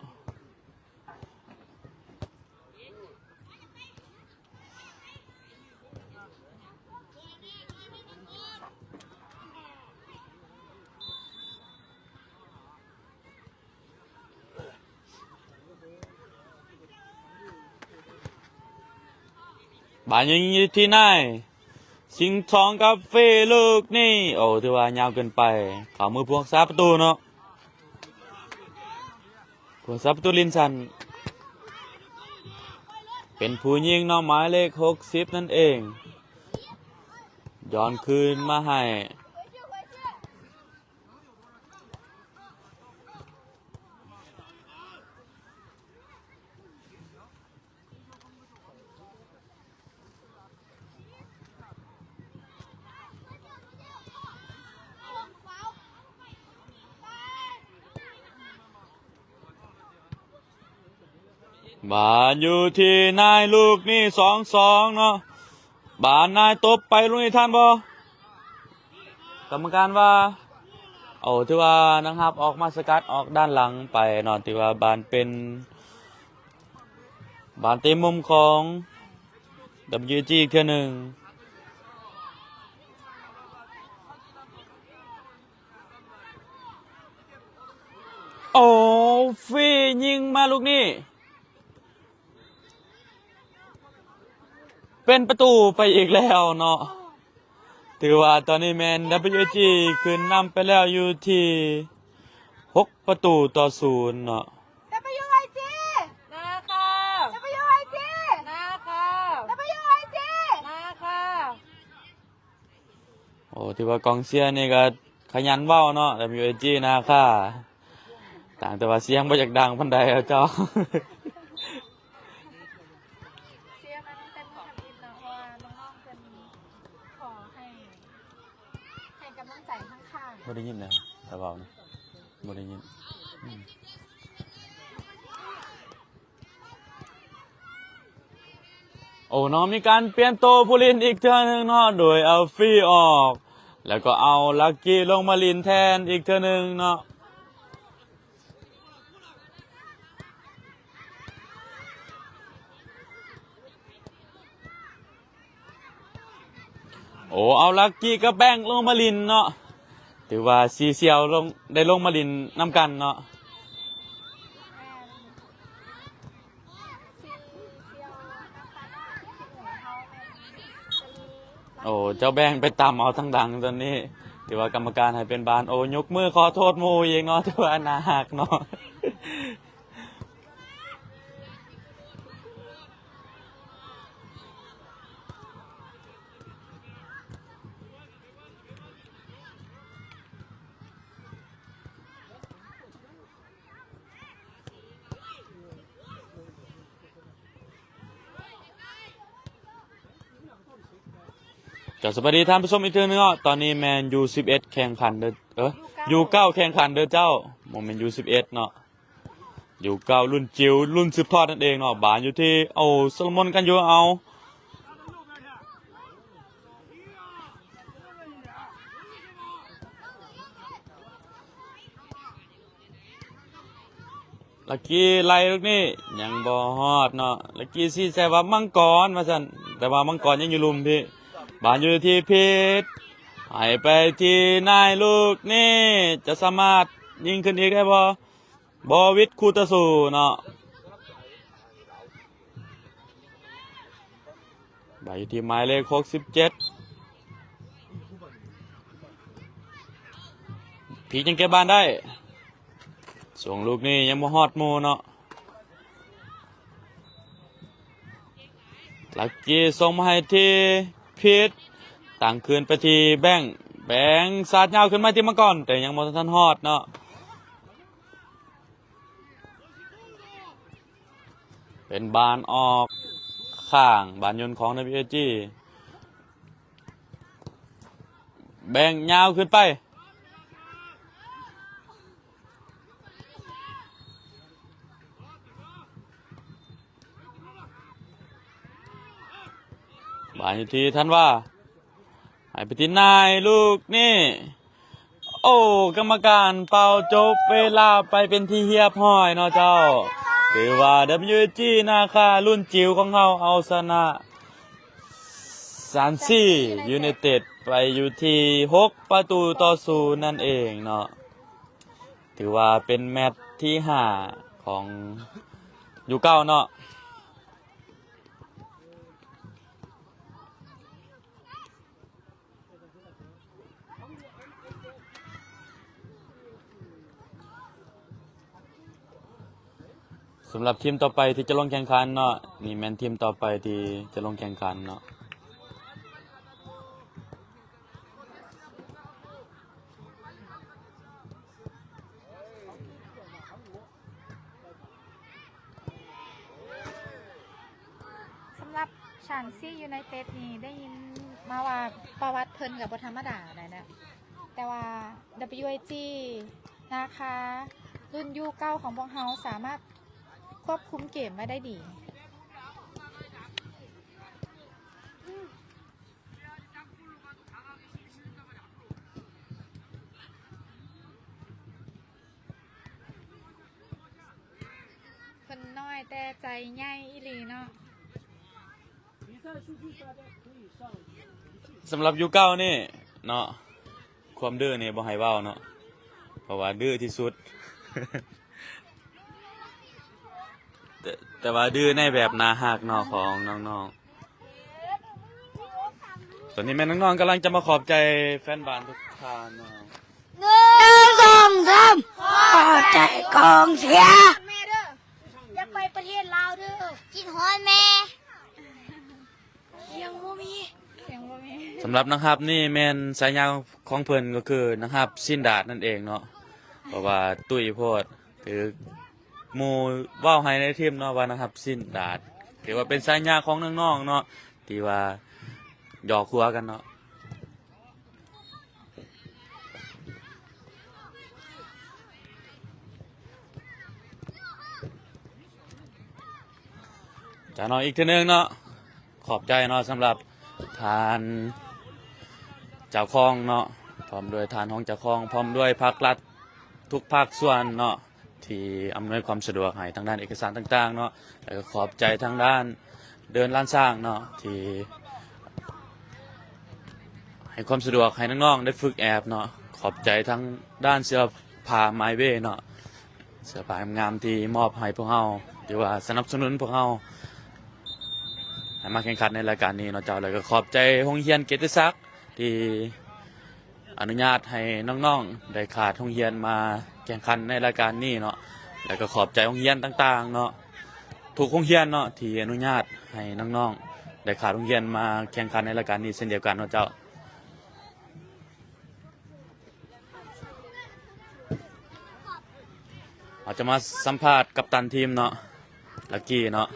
ບານຍິງຢູ່ທີ່ນາຍ ຊິງທອງກັບເຟລູກນີ້ ໂອ້ ຖືວ່າຍາວເກີນໄປ ເຂົ້າມືຜູ້ຮັກສາປະຕູເນາະ. ຜູ້ຮັກສາປະຕູລິນສັນ ເປັນຜູ້ຍິງເນາະ ໝາຍເລກຫົກສິບນັ້ນເອງ ຍ້ອນຄືນມາໃຫ້. ເ ບານຢູ່ທີ່ນາຍລູກນີ້ ສອງສອງເນາະ. ບານນາຍຕົບໄປລູກນີ້ ທັນບໍ່? ກຳມະການວ່າ ໂອ້ ຖືວ່ານັກຮັບອອກມາສະກັດອອກດ້ານຫຼັງໄປເນາະ. ຖືວ່າບານເປັນ ບານເຕະມຸມຂອງ WG ອີກເທື່ອໜຶ່ງ. ໂອ້ ຟຣີຍິງມາລູກນີ້ ເປັນປະຕູໄປອີກແລ້ວເນາະ. ຖືວ່າຕອນນີ້ແມ່ນ WG ຂຶ້ນນຳໄປແລ້ວຢູ່ທີ່ຫົກປະຕູຕໍ່ສູນເນາະ. WIG ນາຄ່າ WIG ນາຄ່າ WIG ນາຄ່າ. ໂອ້ ຖືວ່າກອງເຊຍນີ້ກໍຂະຫຍັນເວົ້າເນາະ WIG ນາຄ່າ. ຕ່າງແຕ່ວ່າສຽງບໍ່ຢາກດັງປານໃດແລ້ວເຈົ້າ. ເຊຍມາຕັ້ງແຕ່ມື້ທຳອິດເນາະ ເພາະວ່ານ້ອງໆເພິ່ນຂໍໃຫ້ ໃຫ້ກຳລັງໃຈທາງຂ້າງ. ບໍ່ໄດ້ຍິນນະ ຖ້າເວົ້ານະ ບໍ່ໄດ້ຍິນ. ອືມ. ໂອ້ເນາະ ມີການປ່ຽນໂຕຜູ້ຫຼິ້ນອີກເທື່ອໜຶ່ງເນາະ ໂດຍເອົາຟຣີອອກ ແລ້ວກໍເອົາລັກກີ້ລົງມາຫຼິ້ນແທນອີກເທື່ອໜຶ່ງເນາະ. ໂອ້ ເອົາລັກກີ້ກັບແບັງລົງມາຫຼິ້ນເນາະ. ຖືວ່າສີ່ສ່ຽວລົງ ໄດ້ລົງມາຫຼິ້ນນຳກັນເນາະ. ໂອ້ ເຈົ້າແບັງໄປຕຳເອົາທາງຫຼັງຕອນນີ້. ຖືວ່າກຳມະການໃຫ້ເປັນບານ. ໂອ້ ຍົກມືຂໍໂທດໝູ່ອີກເນາະ. ຖືວ່າໜ້າຮັກເນາະ. ກໍສະບາຍດີທ່ານຜູ້ຊົມອີກເທື່ອໜຶ່ງເນາະ. ຕອນນີ້ແມ່ນ ຢູສິບເອັດ ແຂ່ງຂັນເດີ ເອີ ຢູເກົ້າ ແຂ່ງຂັນເດີເຈົ້າ. ບໍ່ແມ່ນ ຢູສິບເອັດ ເນາະ. ຢູເກົ້າ ລຸ້ນຈິ໋ວ ລຸ້ນສືບທອດນັ້ນເອງເນາະ. ບານຢູ່ທີ່ ໂອ້ ໂຊໂລມົນກັນຢູ່ ເອົາ ລັກກີ້ໄລ່ລູກນີ້ຍັງບໍ່ຮອດເນາະ. ລັກກີ້ຊີ້ໃສ່ວ່າມັງກອນວ່າຊັ້ນ ແຕ່ວ່າມັງກອນຍັງຢູ່ລຸ່ມພີ້. ບານຢູ່ທີ່ພີດ ໃຫ້ໄປທີ່ນາຍລູກນີ້ ຈະສາມາດຍິງຂຶ້ນອີກໄດ້ບໍ່? ບໍ່ຫວິດຄູ່ຕໍ່ສູ້ເນາະ. ບານຢູ່ທີ່ໝາຍເລກຫົກສິບເຈັດ ພີດຍັງເກັບບານໄດ້. ຊ່ວງລູກນີ້ຍັງບໍ່ຮອດໝູ່ເນາະ. ລັກກີ້ສົ່ງມາໃຫ້ທີ່ພີດ ຕັ້ງຄືນໄປທີ່ແບັງ ແບັງສາດຍາວຂຶ້ນມາທີ່ມັງກອນ ແຕ່ຍັງບໍ່ທັນຮອດເນາະ. ເປັນບານອອກຂ້າງ ບານຍົນຂອງ WG ແບ່ງຍາວຂຶ້ນໄປ. ບານຢູ່ທີ່ທັນວາ ໃຫ້ໄປທີ່ນາຍ ລູກນີ້ ໂອ້ ກຳມະການເປົ່າຈົບເວລາໄປເປັນທີ່ຮຽບຮ້ອຍເນາະເຈົ້າ. ຖືວ່າ WG ນາຄາລຸ້ນຈິວຂອງເຮົາເອົາຊະນະ ຊານຊີ ຢູໄນເຕັດ ໄປຢູ່ທີ່ຫົກປະຕູຕໍ່ສູນນັ້ນເອງເນາະ. ຖືວ່າເປັນແມັດທີຫ້າຂອງ ຢູເກົ້າ ເນາະ. ສຳລັບທີມຕໍ່ໄປທີ່ຈະລົງແຂ່ງຂັນເນາະ, ນີ້ແມ່ນທີມຕໍ່ໄປທີ່ຈະລົງແຂ່ງຂັນເນາະ. ສຳລັບ ຊານຊີ ຢູໄນເຕັດ ນີ້ ໄດ້ຍິນມາວ່າປະຫວັດເພິ່ນກໍບໍ່ທຳມະດາໃດນະ, ແຕ່ວ່າ WIG ນາຄາ ລຸ້ນ ຢູເກົ້າ ຂອງພວກເຮົາສາມາດ ຄວບຄຸມເກມໄວ້ໄດ້ດີ. ເພິ່ນນ້ອຍແຕ່ໃຈໃຫຍ່ອີ່ຫຼີເນາະ. ສຳລັບຢູ່ເກົ່ານີ້ເນາະ ຄວາມດື້ນີ້ບໍ່ໃຫ້ເວົ້າເນາະ ເພາະວ່າດື້ທີ່ສຸດ ແຕ່ ແຕ່ວ່າດື້ໃນແບບໜ້າຮັກເນາະ ຂອງນ້ອງໆ. ຕອນນີ້ແມ່ນນ້ອງໆກຳລັງຈະມາຂອບໃຈແຟນບານທຸກທ່ານເນາະ. ໜຶ່ງ ສອງ ສາມ ຂອບໃຈກອງເຊຍ. ແມ່ເດີ ຢາກໄປປະເທດລາວເດີ ກິນຮອດແມ່. ສຽງບໍ່ມີ ສຽງບໍ່ມີ. ສຳລັບນັກຮັບນີ້ແມ່ນສາຍາຂອງເພິ່ນກໍຄືນັກຮັບຊີ້ນດາດນັ້ນເອງເນາະ ເພາະວ່າຕຸ້ຍໂພດ ຖືກໝູ່ເວົ້າໃຫ້ໃນທີມເນາະວ່ານັກຮັບຊີ້ນດາດ ຖືວ່າເປັນສາຍາຂອງນ້ອງໆເນາະ ທີ່ວ່າຫຍອກຫົວກັນເນາະ. ຈາເນາະ ອີກເທື່ອໜຶ່ງເນາະ ຂອບໃຈເນາະ ສຳລັບທ່ານເຈົ້າຂອງເນາະ ພ້ອມດ້ວຍທ່ານຮອງເຈົ້າຂອງ ພ້ອມດ້ວຍພາກລັດທຸກພາກສ່ວນເນາະ ທີ່ອຳນວຍຄວາມສະດວກໃຫ້ທາງດ້ານເອກະສານຕ່າງໆເນາະ ແລ້ວກໍຂອບໃຈທາງດ້ານເດີ່ນລ້ານຊ້າງເນາະ ທີ່ໃຫ້ຄວາມສະດວກໃຫ້ນ້ອງໆໄດ້ຝຶກແອບເນາະ. ຂອບໃຈທາງດ້ານເສື້ອຜ້າມາຍເວເນາະ ເສື້ອຜ້າງາມໆທີ່ມອບໃຫ້ພວກເຮົາ ຫຼືວ່າສະໜັບສະໜູນພວກເຮົາໃຫ້ມາແຂ່ງຂັນໃນລາຍການນີ້ເນາະເຈົ້າ. ແລ້ວກໍຂອບໃຈໂຮງຮຽນເກຍດຕິສັກທີ່ ອະນຸຍາດໃຫ້ນ້ອງໆໄດ້ຂາດໂຮງຮຽນມາແຂ່ງຂັນໃນລາຍການນີ້ເນາະ ແລ້ວກໍຂອບໃຈໂຮງຮຽນຕ່າງໆເນາະ ທຸກໂຮງຮຽນເນາະ ທີ່ອະນຸຍາດໃຫ້ນ້ອງໆໄດ້ຂາດໂຮງຮຽນມາແຂ່ງຂັນໃນລາຍການນີ້ເຊັ່ນດຽວກັນເນາະເຈົ້າ. ເຮົາຈະມາສຳພາດກັບຕັນທີມເນາະ ລັກກີ້ເນາະ.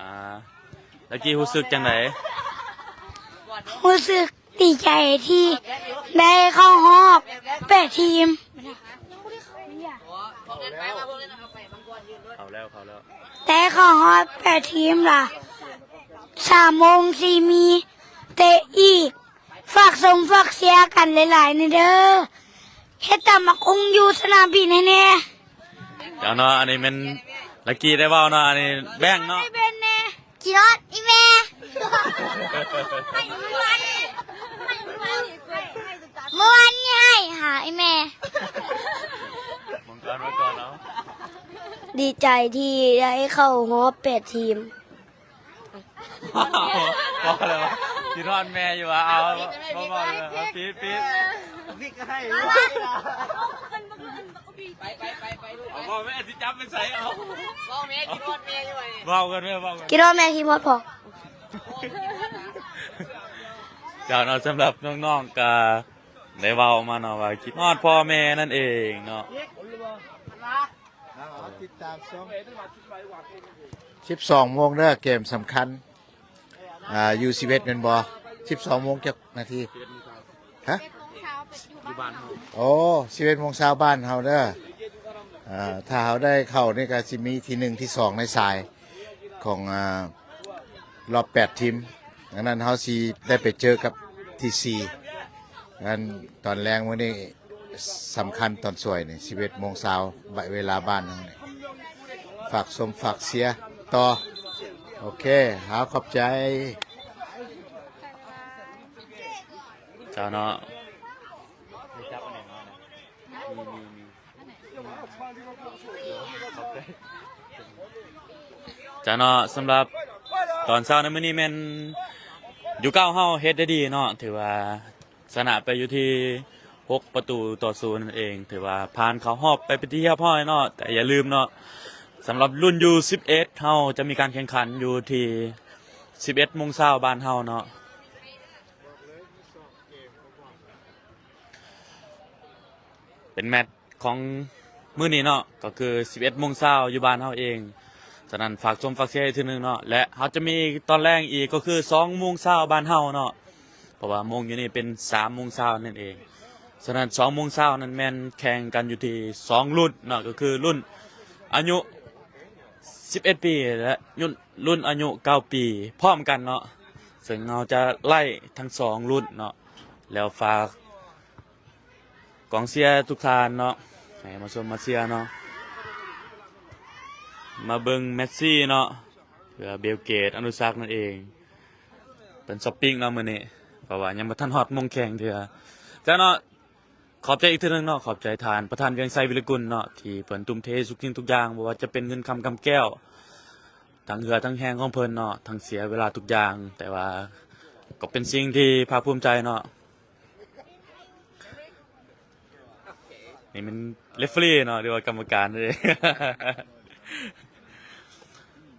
ອ່າ ລັກກີ້ຮູ້ສຶກຈັ່ງໃດ? ຮູ້ສຶກດີໃຈທີ່ໄດ້ເຂົ້າຮອບແປດທີມ. ເຂົ້າແລ້ວ ເຂົ້າແລ້ວ. ໄດ້ເຂົ້າຮອບແປດທີມລະ ສາມໂມງຊິມີເຕະອີກ. ຝາກຊົມຝາກເຊຍກັນຫຼາຍໆແນ່ເດີ. ເຮັດຕຳບັກຫຸ່ງຢູ່ສະໜາມບິນໃຫ້ແນ່. ເຈົ້າເນາະ ອັນນີ້ແມ່ນລັກກີ້ໄດ້ເວົ້າເນາະ ອັນນີ້ແບງເນາະ ໄດ້ເບັນແນ່. ຄິດຮອດອີ່ແມ່. ມື້ວານນີ້ໃຫ້ຫາອີ່ແມ່. ເບິ່ງກ່ອນ ເບິ່ງກ່ອນເນາະ. ດີໃຈທີ່ໄດ້ເຂົ້າຮອບແປດທີມ. ພໍແລ້ວ ຄິດຮອດແມ່ຢູ່ວ່າ ເອົາ ບໍ່ເວົ້າເລີຍ ເອົາ ປິດ ປິດ ປິດກໍໃຫ້ ໄປ ໄປ ໄປ ໄປ ເອົາ ເວົ້າແມ່ ຊິຈັບໄປໃສ ເອົາ ເວົ້າແມ່ ຄິດຮອດແມ່ຢູ່ວ່ານີ້ ເວົ້າກັນແມ່ ເວົ້າກັນ ຄິດຮອດແມ່ ຄິດຮອດພໍ່. ເຈົ້າເນາະ ສຳລັບນ້ອງໆກໍໄດ້ເວົ້າມາເນາະວ່າ ຄິດຮອດພໍ່ແມ່ນັ້ນເອງເນາະ. ຕິດຕາມຊົມ ສິບສອງໂມງເດີ ເກມສຳຄັນ ອ່າ ຢູ່ສິບເອັດແມ່ນບໍ່? ສິບສອງໂມງຈັກນາທີ? ຮະ? ໂອ້ ສິບເອັດໂມງຊາວບ້ານເຮົາເດີ. ອ່າ ຖ້າເຮົາໄດ້ເຂົ້ານີ້ກໍຊິມີທີໜຶ່ງ ທີສອງໃນສາຍຂອງ ອ່າ ລອບແປດທີມ. ດັ່ງນັ້ນເຮົາຊິໄດ້ໄປເຈີກັບທີສີ່. ນັ້ນຕອນແລງມື້ນີ້ ສຳຄັນຕອນສວຍນີ້ ສິບເອັດໂມງຊາວ ເວລາບ້ານເຮົານີ້. ຝາກຊົມຝາກເຊຍຕໍ່. ໂອເຄ ຫາ ຂອບໃຈ. ເຈົ້າເນາະ ເຈົ້າເນາະ ສຳລັບຕອນເຊົ້າໃນມື້ນີ້ແມ່ນຢູ່ເກົ່າເຮົາເຮັດໄດ້ດີເນາະ ຖືວ່າ ຊະນະໄປຢູ່ທີ່ຫົກປະຕູຕໍ່ສູນນັ້ນເອງ ຖືວ່າຜ່ານເຂົ້າຮອບໄປເປັນທີ່ຮຽບຮ້ອຍເນາະ. ແຕ່ຢ່າລືມເນາະ ສຳລັບລຸ້ນຢູສິບເອັດ ເຮົາຈະມີການແຂ່ງຂັນຢູ່ທີ່ສິບເອັດໂມງເຊົ້າບ້ານເຮົາເນາະ. ເປັນແມັດ ຂອງມື້ນີ້ເນາະ ກໍຄືສິບເອັດໂມງເຊົ້າຢູ່ບ້ານເຮົາເອງ. ສະນັ້ນຝາກຊົມຝາກເຊຍອີກເທື່ອໜຶ່ງເນາະ ແລະ ເຮົາຈະມີຕອນແລງອີກ ກໍຄືສອງໂມງເຊົ້າບ້ານເຮົາເນາະ ເພາະວ່າໂມງຢູ່ນີ້ເປັນສາມໂມງເຊົ້ານັ້ນເອງ. ສະນັ້ນສອງໂມງເຊົ້ານັ້ນແມ່ນແຂ່ງກັນຢູ່ທີ່ສອງລຸ້ນເນາະ ກໍຄືລຸ້ນ ອາຍຸສິບເອັດປີ ແລະ ລຸ້ນອາຍຸເກົ້າປີ ພ້ອມກັນເນາະ, ເຊິ່ງເຮົາຈະໄລ່ທັງສອງລຸ້ນເນາະ. ແລ້ວຝາກກອງເຊຍທຸກທ່ານເນາະ ໃຫ້ມາຊົມມາເຊຍເນາະ, ມາເບິ່ງແມັດຊີເນາະ ເພື່ອເບວເກດ ອະນຸສັກນັ້ນເອງ. ເພິ່ນຊັອບປິງເນາະມື້ນີ້ ເພາະວ່າຍັງບໍ່ທັນຮອດໂມງແຂ່ງເທື່ອ. ແລ້ວເນາະ ຂອບໃຈອີກເທື່ອໜຶ່ງເນາະ, ຂອບໃຈທ່ານປະທານວຽງໄຊ ວິລະກຸນເນາະ ທີ່ເພິ່ນທຸ່ມເທທຸກສິ່ງທຸກຢ່າງ, ບໍ່ວ່າຈະເປັນເງິນຄຳກຳແກ້ວ, ທັງເຫື່ອທັງແຮງຂອງເພິ່ນເນາະ, ທັງເສຍເວລາທຸກຢ່າງ, ແຕ່ວ່າກໍເປັນສິ່ງທີ່ພາກພູມໃຈເນາະ. ນີ້ແມ່ນເຣຟເຟີຣີເນາະ ຫຼືວ່າກຳມະການເດ້.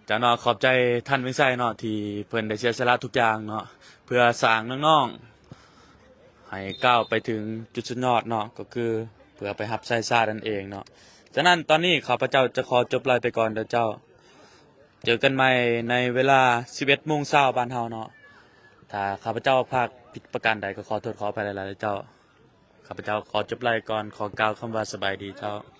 ເຈົ້າເນາະ ຂອບໃຈທ່ານວຽງໄຊເນາະ ທີ່ເພິ່ນໄດ້ເສຍສະຫຼະທຸກຢ່າງເນາະ ເພື່ອສ້າງນ້ອງໆ ໃຫ້ກ້າວໄປເຖິງຈຸດສຸດຍອດເນາະ ກໍຄືເພື່ອໄປຮັບໃຊ້ຊາດນັ້ນເອງເນາະ. ສະນັ້ນຕອນນີ້ຂ້າພະເຈົ້າຈະຂໍຈົບໄລຟ໌ໄປກ່ອນເດີເຈົ້າ. ເຈີກັນໃໝ່ໃນເວລາສິບເອັດໂມງເຊົ້າບ້ານເຮົາເນາະ. ຖ້າຂ້າພະເຈົ້າພາດຜິດປະການໃດກໍຂໍໂທດຂໍອະໄພຫຼາຍໆເດີເຈົ້າ. ຂ້າພະເຈົ້າຂໍຈົບໄລຟ໌ກ່ອນ, ຂໍກ່າວຄຳວ່າສະບາຍດີເຈົ້າ.